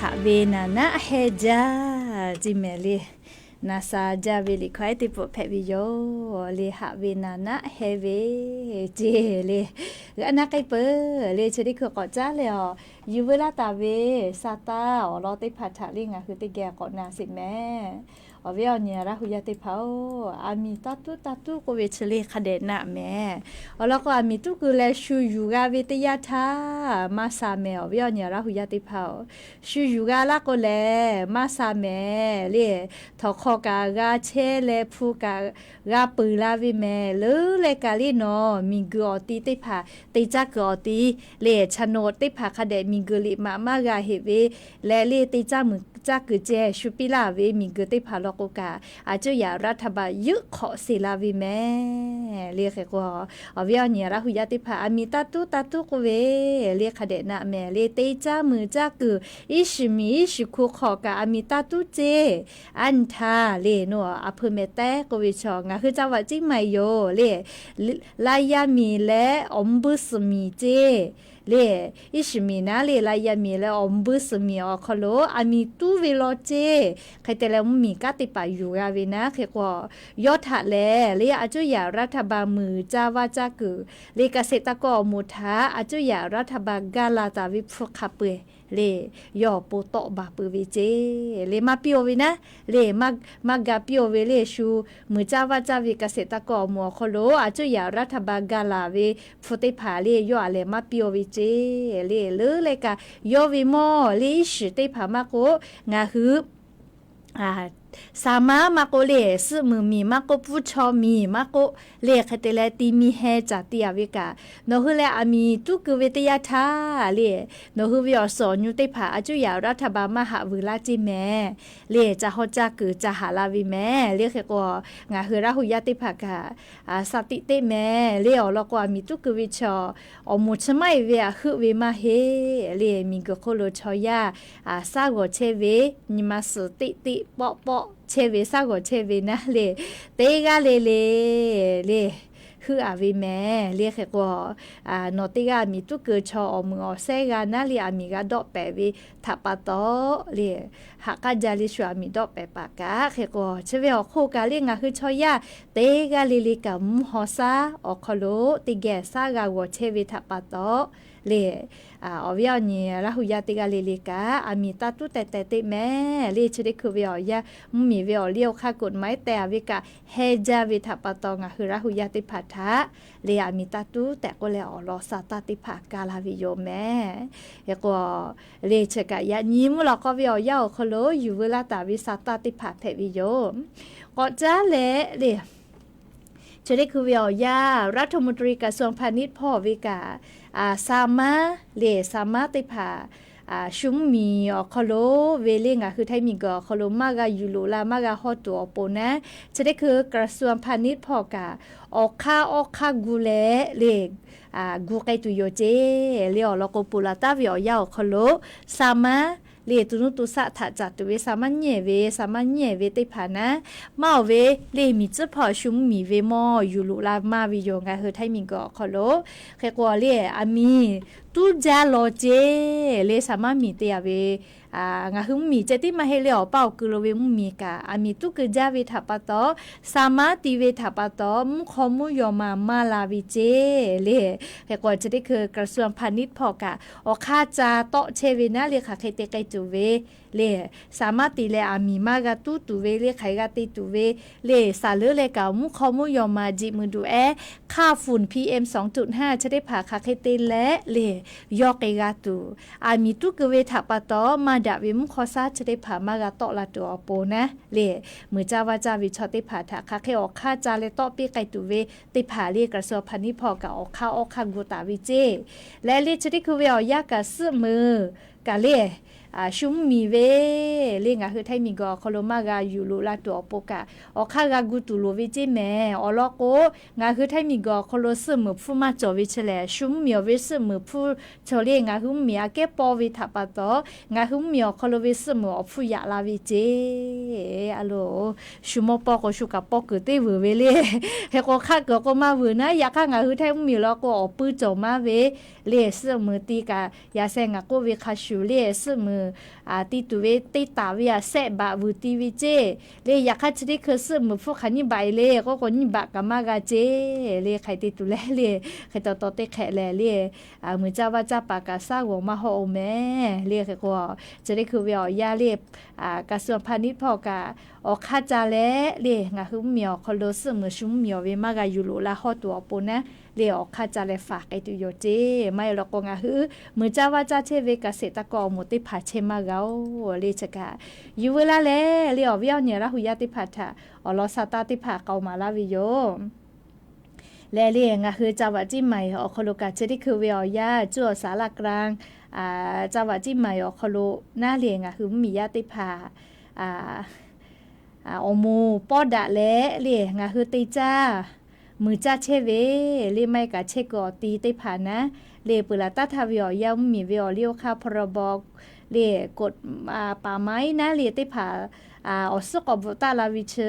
Haꞈ ve naˍ naˆ heh jaˇ ceˇ mehˍ le. Na sha jaˇ ve liꞈ hkawˇ ehˉ teˇ pawˆ hpehꞈ ve yoˬ le. Haꞈ ve naˍ naˆ heh ve ceˇ le. G'a na k'ai peuˬ le. Chi teˇ hkui k'awꞈ caˉ leh a, yuˬ veu laˇ taˍ ve sa taˇ awˬ lawn teˇ hpaˍ htaꞈ le ngaˬ hui teˇ geh k'awꞈ na sheˍ mehˍ. Awˬ viˉ awˬ nyi Laˇ hu yaˇ teˇ hpaˍ-oˬ, aˬ miˍ taˇ tuˉ taˇ tuˉ k'oˆ ve chi le hk'a dehꞈ naˆ mehˍ. Awˬ lawn k'o, aˬ miˍ tuˉ kuiˬ leh shu yuˬ g'a ve teˇ yanˇ htaˇ maˇ sha mehˍ. Awˬ viˉ awˬ nyi Laˇ hu yaˇ teˇ hpaˍ-oˬ, shu yuˬ g'a laˇ k'o lehˬ maˇ sha mehˍ le. Htawnˍ hk'aw kaꞈ g'a chehˇ leh hpu kaꞈ g'a peuˬ la ve mehˍ. Leuˉ leh kaꞈ le nawˬ miˬguiˬ awˬ ti teˇ hpaˍ te caˇ kuiˬ awˬ ti le, chaꞈ nawꞈ teˇ hpaˍ hk'a dehꞈ miˬguiˬ liꞈ maꞈ maˇ g'a heꞈ ve leh le, te caˇ meuˬ caˇ kuiˬ ceh shu piˇ laˇ ve miˬguiˬ teˇ hpaˍ lawn k'o kaꞈ, aˬ cuˇ yaꞈ รัฐบาล yuˆ hk'awꞈ sheˍ la ve mehˍ le. Hk'e k'o, awˬ viˉ awˬ nyi Laˇ hu yaˇ teˇ hpaˍ, aˬ miˍ taˇ tuˉ taˇ tuˉ k'oˆ ve le hk'a dehꞈ naˆ mehˍ le. Te caˇ meuˬ caˇ kuiˬ iˉ shiˍ miˬ iˉ shiˍ hku hk'aw kaꞈ aˬ miˍ taˇ tuˉ ceˇ. Aˉ nyi htaˇ le, nawˬ aˬ hpui mehˍ tehˉ k'oˆ ve chaw ngaˬ hui caˇ vaꞈ ciˉ maˇ heˆ yoˬ le. Laˇ yaˇ miˬ leh awˬ mvuhˇ buiˇ suhˍ miˬ ceˇ le. Iˉ shiˍ miˬ naˉ le, laˇ yaˇ miˬ leh awˬ mvuhˇ buiˇ suhˍ miˬ awˬ hk'aw lo aˬ miˍ tuˉ ve law ceˇ. Hk'e te leh mvuhˇ miˬ kanˉ teˇ hpaˍ yuˬ g'a ve naˉ. Hk'e k'o, yawˇ htaꞈ lehˬ le, aˬ cuˇ yaꞈ รัฐบาล meuˬ caˇ vaˇ caˇ kuiˬ le, เกษตรกร awˬ moˍ htaꞈ aˬ cuˇ yaꞈ รัฐบาล gaˇ la taˍ ve hpu hk'a peu-eˬ le, yawˇ awˬ pon tawˆ baˬ peuˬ ve ceˇ le. Maˇ piˇ-oˬ ve naˉ le, maˇ ga piˇ-oˬ ve le, shu meuˬ caˇ vaˇ caˇ ve เกษตรกร awˬ moˍ awˬ hk'aw lo aˬ cuˇ yaꞈ รัฐบาล gaˇ la ve hpu teˇ hpaˍ le, yawˇ aˬ lehˬ maˇ piˇ-oˬ ve ceˇ le. Leuˉ leh kaꞈ yawˇ ve mawˇ le, iˉ shiˍ teˇ hpaˍ maˇ k'oˆ, ngaˬ hui saˍ maˉ maˇ k'oˆ le, suhˆ muiˬ miˬ maˇ k'oˆ, pfuhˇ chaw miˬ maˇ k'oˆ le, hk'e te leh ti mi heh caˍ ti-a ve kaꞈ, nawˬ hui leh aˬ miˍ tuˉ keu ve teˇ yanˇ htaˇ le, nawˬ hui ve awˬ suhˍ awˬ nyu teˇ hpaˍ aˬ cuˇ yaꞈ รัฐบาล maˇ haꞈ vuiˬ laˇ ceˇ mehˍ le. Ca haw caˇ kuiˬ ca haꞈ la ve mehˍ le. Hk'e k'o, ngaˬ hui Laˇ hu yaˇ teˇ hpaˍ kaꞈ, a, sha tiꞈ teˆ mehˍ le. Awˬ lawn k'o, aˬ miˍ tuˉ keu ve chaw awˬ moˍ chi maˇ heˆ ve aˬ heuˆ ve maˇ heˆ le. Miˬguiˬ hk'oˆ lo chaw yaˇ, a, shaˉ g'awˬ chehˇ ve, nyi ma suhˍ teˆ teˆ pawˆ pawˆ chehˇ ve, shaˉ g'awˬ chehˇ ve naˉ le, teˇ g'aˇ le le le heuˆ-a ve mehˍ le. Hk'e k'o, nawˬ teˇ g'aˇ aˬ miˍ tuˉ keu chaw awˬ meuˍ awˬ shehˉ g'a naˉ le, aˬ miˍ g'a dawˆ pehˍ ve htaꞈ pa taw le, haꞈ k'aˉ jaˇ le, shu aˬ miˍ dawˆ pehˍ paˍ kaꞈ. Hk'e k'o, chi ve awˬ hk'oˆ kaꞈ le, ngaˬ hui chaw yaˇ teˇ g'aˇ le le kaꞈ mvuhˇ haw shaˉ awˬ hk'aw lo teˇ geh shaˉ g'a g'awˬ chehˇ ve htaꞈ pa taw le, awˬ viˉ awˬ nyi Laˇ hu yaˇ teˇ g'aˇ le le kaꞈ aˬ miˍ taˇ tuˉ teh teh teˆ mehˍ le. Chi teˇ hkui ve awˬ yanˇ, mvuhˇ miˬ ve awˬ liˇ awˬ hk'aˇ กฎหมาย tehˬ-a ve kaꞈ heh jaˇ ve htaꞈ pa taw, ngaˬ hui Laˇ hu yaˇ teˇ hpaˍ htaꞈ le aˬ miˍ taˇ tuˉ tehꞈ k'oˆ leh, awˬ lawn sa taˇ teˇ hpaˍ kaˇ laˇ ve yoˬ mehˍ. Hk'e k'o, le chi kaꞈ yaꞈ nyi mvuhˇ lawꞈ k'aw ve awˬ yanˇ awˬ hk'aw lo yuˬ veu laˇ taˍ ve sa taˇ teˇ hpaˍ hpehꞈ ve yoˬ. K'awꞈ caˉ leh le, chi teˇ hkui ve awˬ yanˇ รัฐมนตรีกระทรวงพาณิชย์ hpawˇ ve kaꞈ, saˍ maˉ le, saˍ maˉ teˇ hpaˍ shu mvuhˇ miˬ awˬ hk'aw lo ve le, ngaˬ hui Htaiˇ miˬguiˬ awˬ hk'aw lo maˇ g'a yuˬ loꞈ la, maˇ g'a hawˇ tuˬ awˬ pon naˉ, chi teˇ hkui กระทรวงพาณิชย์ hpawˇ kaꞈ awˬ hk'aˇ awˬ hk'aˇ gu leh le, gu k'ai tuˬ yoˬ ceˇ le. Awˬ lawn k'o, ponˬ laˬ taˍ ve awˬ yanˇ awˬ hk'aw lo saˍ maˉ le, to nuˇ to shaˆ htaꞈ caˍ tuˬ ve saˍ maˉ nyiˇ-ehˍ ve, saˍ maˉ nyiˇ-ehˍ ve teˇ hpaˍ naˉ, maˇ-oˬ ve le, miˬ tcuhˉ hpawˇ shu mvuhˇ miˬ ve mawˇ yuˬ loꞈ la maˇ ve yoˬ, ngaˬ hui Htaiˇ miˬguiˬ awˬ hk'aw lo. Hk'e k'o le, aˬ miˍ tuˉ jaˇ law ceˇ le. Saˍ maˉ miˬ te-a ve, ngaˬ hui mvuhˇ miˬ ceh tiˉ maˇ heˆ le, awˬ paˇ awˬ kui lo ve mvuhˇ miˬ kaꞈ aˬ miˍ tuˉ keu jaˇ ve htaꞈ pa taw, saˍ maˉ ti ve htaꞈ pa taw, mvuhˇ hk'aw mvuhˇ yaw ma maˇ la ve ceˇ le. Hk'e k'o, chi teˇ hkui กระทรวงพาณิชย์ hpawˇ kaꞈ awˬ hk'aˇ ca tawˆ chehˇ ve naˉ le, hk'aˬ hk'e te k'ai tuˬ ve le, saˍ maˉ ti leh aˬ miˍ maˇ g'a tuˉ tuˬ ve le, hk'aˬ hk'e g'a te tuˬ ve le, saˍ leuˉ leh kaꞈ mvuhˇ hk'aw mvuhˇ yaw ma jiꞈ mui duˬ ehˉ, ค่าฝุ่น พีเอ็ม สองจุดห้า chi teˇ hpaˍ hk'aˬ hk'e te leh le, yawˇ k'ai g'a tuˬ, aˬ miˍ tuˉ keu ve htaꞈ pa taw, maˇ daꞈ ve mvuhˇ hk'aw shaˉ chi teˇ hpaˍ maˇ g'a tawˆ la tuˬ awˬ pon naˉ le, meuˬ caˇ vaˇ caˇ ve chaw teˇ hpaˍ htaꞈ hk'aˬ hk'e awˬ hk'aˇ ca leh tawˆ piˇ k'ai tuˬ ve teˇ hpaˍ le, กระทรวงพาณิชย์ hpawˇ kaꞈ awˬ hk'aˇ awˬ hk'aˇ gu taˍ ve ceˇ. Leh le chi teˇ hkui ve awˬ yanˇ kaꞈ suhˆ muiˬ kaꞈ le, shu mvuhˇ miˬ ve le, ngaˬ hui Htaiˇ miˬguiˬ awˬ hk'aw lo maˇ g'a yuˬ loꞈ la tuˬ awˬ pon kaꞈ awˬ hk'aˇ g'a gu tuˬ loˍ ve ceˇ mehˍ. Awˬ lawn k'o, ngaˬ hui Htaiˇ miˬguiˬ awˬ hk'aw lo suhˆ muiˬ hpfuhˇ maˇ cawˬ ve chi lehˬ, shu mvuhˇ miˬ awˬ ve suhˆ muiˬ hpfuhˇ cawˬ le, ngaˬ hui mvuhˇ miˬ aꞈ kehˉ paw ve htaꞈ pa taw, ngaˬ hui mvuhˇ miˬ awˬ hk'aw lo ve suhˆ muiˬ awˬ hpfuhˇ yaꞈ la ve ceˇ. A loˬ, shu mawˇ paw k'o shu kaꞈ paw kuiˬ teˇ vuiˬ ve le. Hk'e k'o, hk'aˆ kuiˬ k'o maˇ vuiˬ naˉ, yaꞈ hk'aˇ ngaˬ hui Htaiˇ mvuhˇ miˬ law k'o awˬ puiˇ cawˬ maˇ ve le, suhˆ muiˬ ti kaꞈ yaꞈ sheh ngaˬ k'oˆ ve hk'a shuˍ le, suhˆ muiˬ ti tuˬ ve te taˍ ve aꞈ shehˆ baꞈ vuiˬ ti ve ceˇ le. Yaꞈ hk'aˇ chi teˇ hkui suhˆ muiˬ hpfuhˇ hk'aˬ nyiˇ baꞈ e le k'oˆ k'o, nyiˇ baꞈ kaꞈ maˇ g'a ceˇ le. Hk'aˬ hk'e te tuˬ le le, hk'e taw taw teˇ hk'ehꞈ lehˬ le, muiˬ caˇ vaˇ caˇ paˍ kaꞈ shaˉ g'awˬ maˇ hawˆ oˬ mehˍ le. Hk'e k'o, chi teˇ hkui ve awˬ yanˇ le, กระทรวงพาณิชย์ hpawˇ kaꞈ awˬ hk'aˇ ca leh le, ngaˬ hui mvuhˇmiˬ awˬ hk'aw lo suhˆ muiˬ shu mvuhˇmiˬ awˬ ve maˇ g'a yuˬ loꞈ la hawˇ tuˬ awˬ pon naˉ le, awˬ hk'aˇ ca leh faˍ k'ai tuˬ yoˬ ceˇ. Maˇ heˆ law k'o, ngaˬ hui muiˬ caˇ vaˇ caˇ chehˇ ve kaꞈ sheˍ taˇ kawˆ awˬ moˍ teˇ hpaˍ chehˇ maˇ g'a oˬ le. Chi kaꞈ yuˬ veu laˇ leh le, awˬ viˉ awˬ nyi Laˇ hu yaˇ teˇ hpaˍ htaꞈ awˬ lawn sha taˇ teˇ hpaˍ k'aoˍ maˍ laˇ ve yoˬ. Lehˬ le, ngaˬ hui จังหวัดเชียงใหม่ awˬ hk'aw lo kaꞈ chi teˇ hkui ve awˬ yanˇ cuˇ awˬ สารกลาง จังหวัดเชียงใหม่ awˬ hk'aw lo naˉ le, ngaˬ hui mvuhˇmiˬ yaˇ teˇ hpaˍ awˬ moˍ pawˇ daꞈ leh le, ngaˬ hui te caˇ muiˬ caˇ chehˇ ve le, maˇ heˆ kaꞈ chehˇ kuiˬ awˬ ti teˇ hpaˍ naˉ le, peuˬ laˬ taˇ htaˇ ve awˬ yanˇ mvuhˇmiˬ ve awˬ liˇ awˬ hk'aˇ พรบ le, กฎหมาย naˉ le teˇ hpaˍ awˬ suhˉ k'awꞈ bvuhꞈ taˆ la ve chi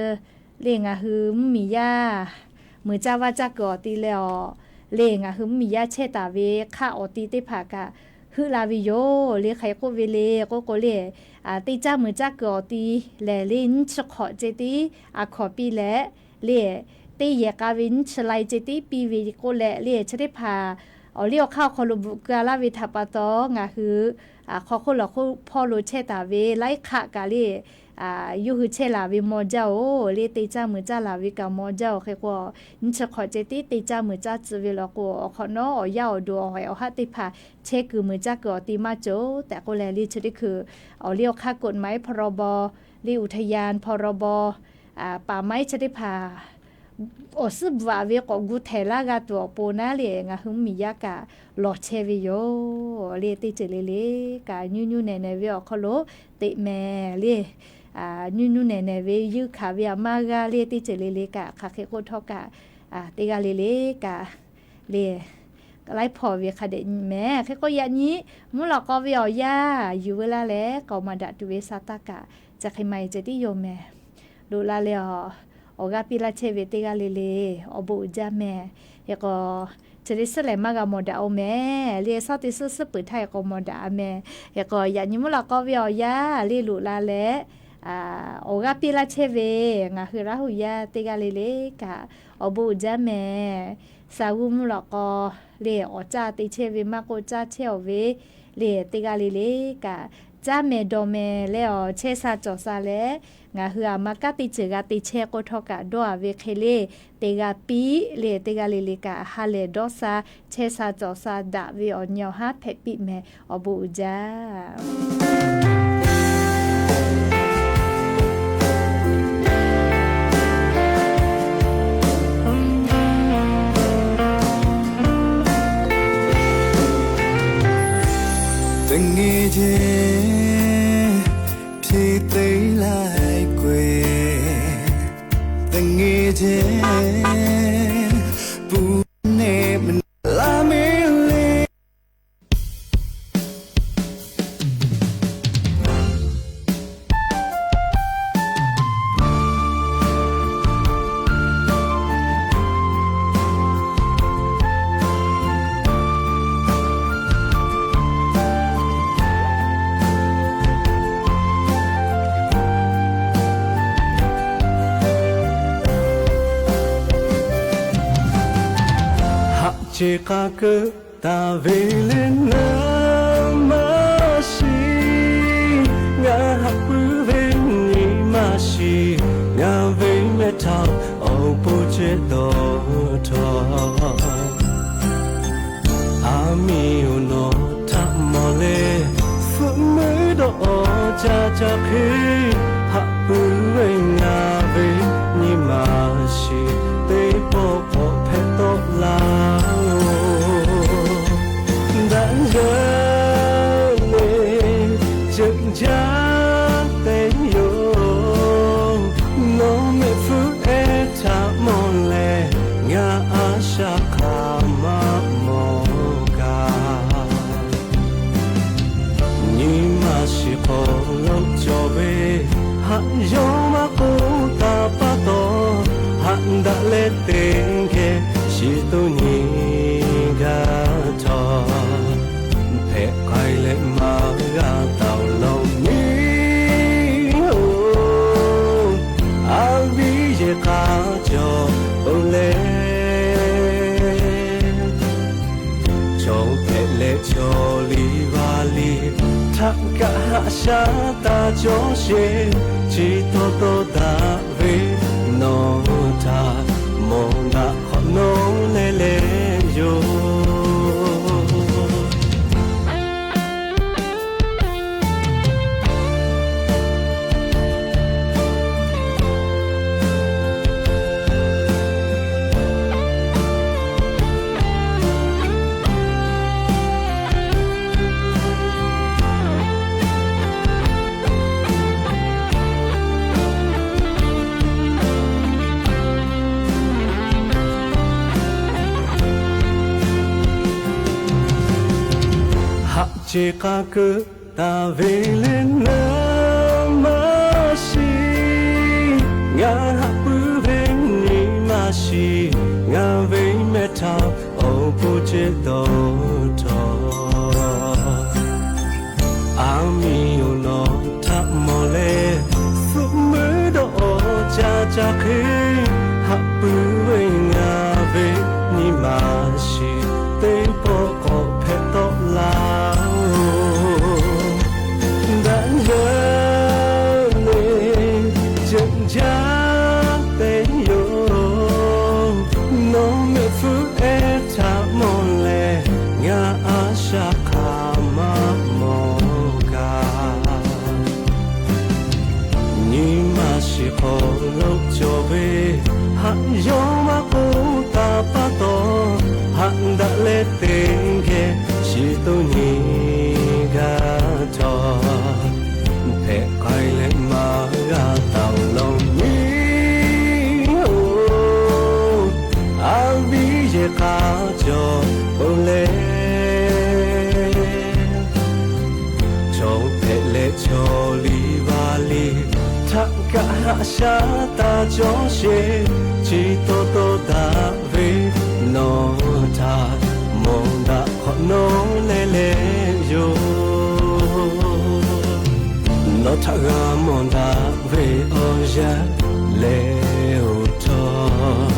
le, ngaˬ hui mvuhˇmiˬ yaˇ muiˬ caˇ vaˇ caˇ kuiˬ awˬ ti leh awˬ le, ngaˬ hui mvuhˇmiˬ yaˇ chehˇ taˍ ve hk'aˆ awˬ ti teˇ hpaˍ kaꞈ heuˆ la ve yoˬ le. Hk'aˬ hk'e k'oˆ ve le k'oˆ k'o le, te caˇ muiˬ caˇ kuiˬ awˬ ti lehˬ le, nyiˇ chi hk'awꞈ ceh tiˉ a hkawnˍ piˇ leh le, teˇ yehˬ k'a ve nyiˇ chi lai ceh tiˉ piˇ ve k'oˆ leh le, chi teˇ hpaˍ awˬ liˇ awˬ hk'aˇ awˬ hk'aw lo bvuhꞈ keu-a laˇ ve htaꞈ pa taw, ngaˬ hui hk'aw hk'oˆ lawˬ hk'oˆ hpawˇ lo chehˇ taˍ ve laiˉ hk'aˆ kaꞈ le, yawˇ hui chehˇ laˬ ve maw jaˇ oˬ le, te caˇ muiˬ caˇ laˬ ve kaꞈ maw jaˇ oˬ. Hk'e k'o, nyiˇ chi hk'awꞈ ceh tiˉ te caˇ muiˬ caˇ tcuh ve law k'o, awˬ hk'awꞈ nawˉ awˬ yaˇ awˬ duˬ awˬ haiˬ awˬ haˆ teˇ hpaˍ chehˇ kuiˬ muiˬ caˇ kuiˬ awˬ ti maˇ cawˬ tehꞈ k'oˆ leh le, chi teˇ hkui awˬ liˇ awˬ hk'aˇ กฎหมาย พรบ le อุทยาน พรบ ป่าไม้ chi teˇ hpaˍ awˬ suhˉ bvuhꞈ-a ve k'awꞈ gu htehˍ laˇ g'a tuˬ awˬ pon naˉ le, ngaˬ hui mvuhˇmiˬ yaˇ kaꞈ lawˬ chehˇ ve yoˬ le. Teˇ ceuˬ le le kaꞈ, nyuˇ nyuˇ nehˬ nehˬ ve awˬ hk'aw lo teꞈ mehˍ le, nyuˇ nyuˇ nehˬ nehˬ ve yuˇ hkanˍ ve aꞈ maˇ g'aˇ le. Teˇ ceuˬ le le kaꞈ, hk'aˬ hk'e k'oˆ htawˇ kaꞈ, teˇ g'aˇ le le kaꞈ le, laiˉ hpawˇ ve hk'a dehꞈ nyi mehˍ. Hk'e k'o, yaꞈ nyi mvuhˇ lawꞈ k'aw ve awˬ yanˇ yuˬ veu laˇ leh k'aoˍ maˍ daꞈ tuˬ ve sha taˇ kaꞈ, chi hk'e maˇ heˆ ceh tiˉ yoˬ mehˍ. Loꞈ la leh awˬ, awˬ g'aˇ piˇ laˇ chehˇ ve teˇ g'aˇ le le, awˬ bon uiˍ jaˇ mehˍ. Hk'e k'o, chi teˇ suhˉ lehˬ maˇ g'a mawˬ daꞈ-oˬ mehˍ le, shawˉ teˇ suhˉ suhˉ peuˬ htaˇ hk'e k'o mawˬ daꞈ-a mehˍ. Hk'e k'o, yaꞈ nyi mvuhˇ lawꞈ k'aw ve awˬ yanˇ le loꞈ la leh, awˬ g'aˇ piˇ laˇ chehˇ ve ngaˬ hui Laˇ hu yaˇ teˇ g'aˇ le le kaꞈ, awˬ bon uiˍ jaˇ mehˍ. Sha g'uˇ mvuhˇ lawꞈ k'aw le awˬ caˇ te chehˇ ve maˇ k'oˆ, caˇ chehˇ-aˬ ve le teˇ g'aˇ le le kaꞈ, caˇ mehˍ dawˬ mehˍ leh awˬ chehˇ sha cawˬ sha leh, ngaˬ hui aˬ ma kanˉ teˇ ceuˬ g'a te chehˇ k'oˆ htawˇ kaꞈ, dawˇ-a ve hk'e le te g'a piˇ le teˇ g'aˇ le le kaꞈ, ha lehˬ dawˇ sha, chehˇ sha cawˬ sha daꞈ ve awˬ nyi awˬ haˉ hpehꞈ piˇ mehˍ. Awˬ bon uiˍ jaˇ. Teˇ nyi jeˇ hpiˇ te laiˉ kwe, teˇ nyi jeˇ puˬ neˇ ma la me le. Haꞈ ce k'a keu taˍ ve le naˉ maˇ shiˍ, ngaˬ haꞈ puiˉ ve nyi maˇ shiˍ, ngaˬ ve mehˆ htaꞈ awˬ bon ceh dawˇ htawˇ. A miˍ-oˬ, nawˬ htaꞈ mawˬ leh, hpfuhˆ meuˇ dawˇ awˬ ca ca hk'e, haꞈ puiˉ ve ngaˬ ve nyi maˇ shiˍ, teˇ pawˆ k'awꞈ hpehꞈ tawˆ laˇ-oˬ. Daꞈ jaˇ le, ceuꞈ jaˇ te yoˬ. Nawˬ mehˆ hpfuhˆ ehˉ htaꞈ mawˬ leh, ngaˬ a shaꞈ hk'aˬ maˇ mawˬ kaꞈ, nyi maˇ shiˍ hk'aw lo cawˬ ve, haꞈ yawˇ maˇ k'oˆ taˍ pa taw, haꞈ daꞈ leh te geh shiˍ toˇ nyi gaˇ htawˇ, hpehꞈ k'ai leh maˇ g'a taˍ-oˬ. Kaꞈ haꞈ shaˉ taˇ cawˇ sheˍ, chi taw taw daꞈ ve nawˬ htaꞈ mawˬ daꞈ hk'awꞈ nawˉ leh leh yoˬ. Haꞈ ce k'a keu taˍ ve leh naˉ maˇ shiˍ. Ngaˬ haꞈ puiˉ ve nyi maˇ shiˍ. Ngaˬ ve mehˆ htaꞈ awˬ pon ceh dawˇ htawˇ, a miˍ awˬ nawˬ htaꞈ mawˬ leh, suhˆ meuˇ dawˇ awˬ ca ca hk'e, haꞈ puiˉ ve ngaˬ ve nyi maˇ shiˍ. Teˇ pawˆ k'awꞈ hpehꞈ tawˆ laˇ-oˬ. Daꞈ jaˇ leh ceuꞈ jaˇ te yoˬ. Nawˬ mehˆ hpfuhˇ ehˉ htaꞈ mawˬ leh, ngaˬ a shaꞈ hk'aˬ maˇ mawˬ kaꞈ, nyi maˇ shiˍ hk'aw lo cawˬ ve, haꞈ yawˇ maˇ k'oˆ taˍ pa taw, haꞈ daꞈ leh te geh shiˍ toˇ nyi gaˇ htawˇ, hpehꞈ k'ai leh maˇ g'a taˍ law miˇ-oˬ. A viˉ yehˬ k'a cawˬ-oˬ leh, chaw hpehꞈ leh chaw liˇ vaˇ liˇ htaꞈ kaꞈ haꞈ shaˉ taˇ cawˇ sheˍ. Chi taw taw daꞈ ve nawˬ htaꞈ mawˬ daꞈ hk'awꞈ nawˉ leh leh yoˬ. Nawˬ htaꞈ g'a mawˬ daꞈ ve awˬ yanˇ lehˬ, oˬ htawˇ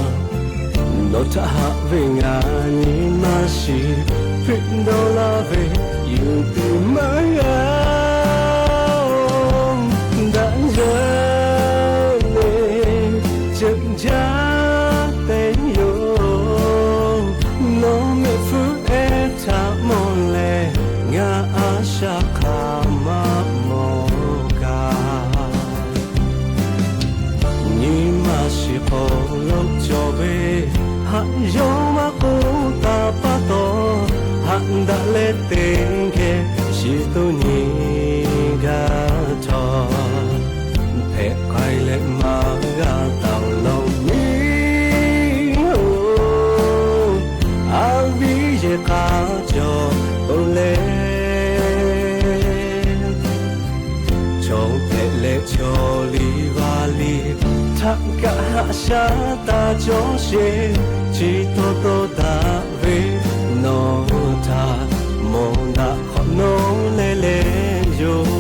nawˬ htaꞈ haꞈ ve ngaˬ nyi maˇ shiˍ. Hpeꞈ dawˇ laˇ ve yuˬ tuˬ maˇ g'a-oˬ. Daꞈ jaˇ leh ceuꞈ jaˇ te yoˬ. Nawˬ mehˆ hpfuhˇ ehˉ htaꞈ mawˬ leh, ngaˬ a shaꞈ hk'aˬ maˇ mawˬ kaꞈ, nyi maˇ shiˍ hk'aw lo cawˬ ve, haꞈ yawˇ maˇ k'oˆ taˍ pa taw, haꞈ daꞈ leh te geh shiˍ toˇ nyi gaˇ htawˇ, hpehꞈ k'ai leh maˇ g'a taˍ law miˇ-oˬ. A viˉ yehˬ k'a cawˬ-oˬ leh, chaw hpehꞈ leh chaw liˇ vaˇ liˇ htaꞈ kaꞈ haꞈ shaˉ taˇ cawˇ sheˍ. Chi taw taw daꞈ ve nawˬ htaꞈ mawˬ daꞈ hk'awꞈ nawˉ leh leh yoˬ.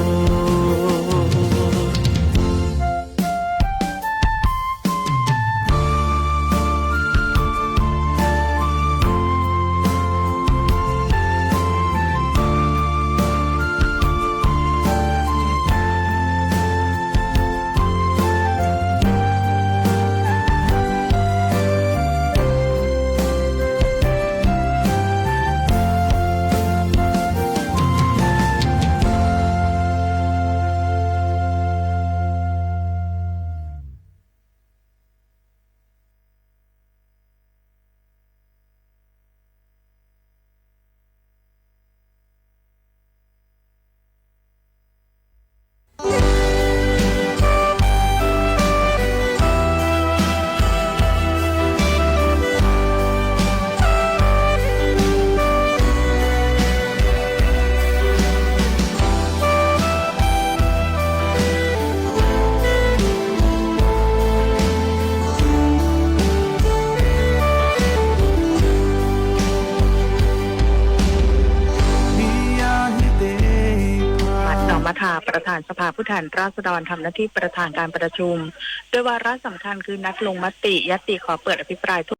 นายสมัทธา ประธานสภาผู้แทนราษฎร ทำหน้าที่ประธานการประชุม ด้วยวาระสำคัญคือนัดลงมติ ญัตติขอเปิดอภิปรายทั่ว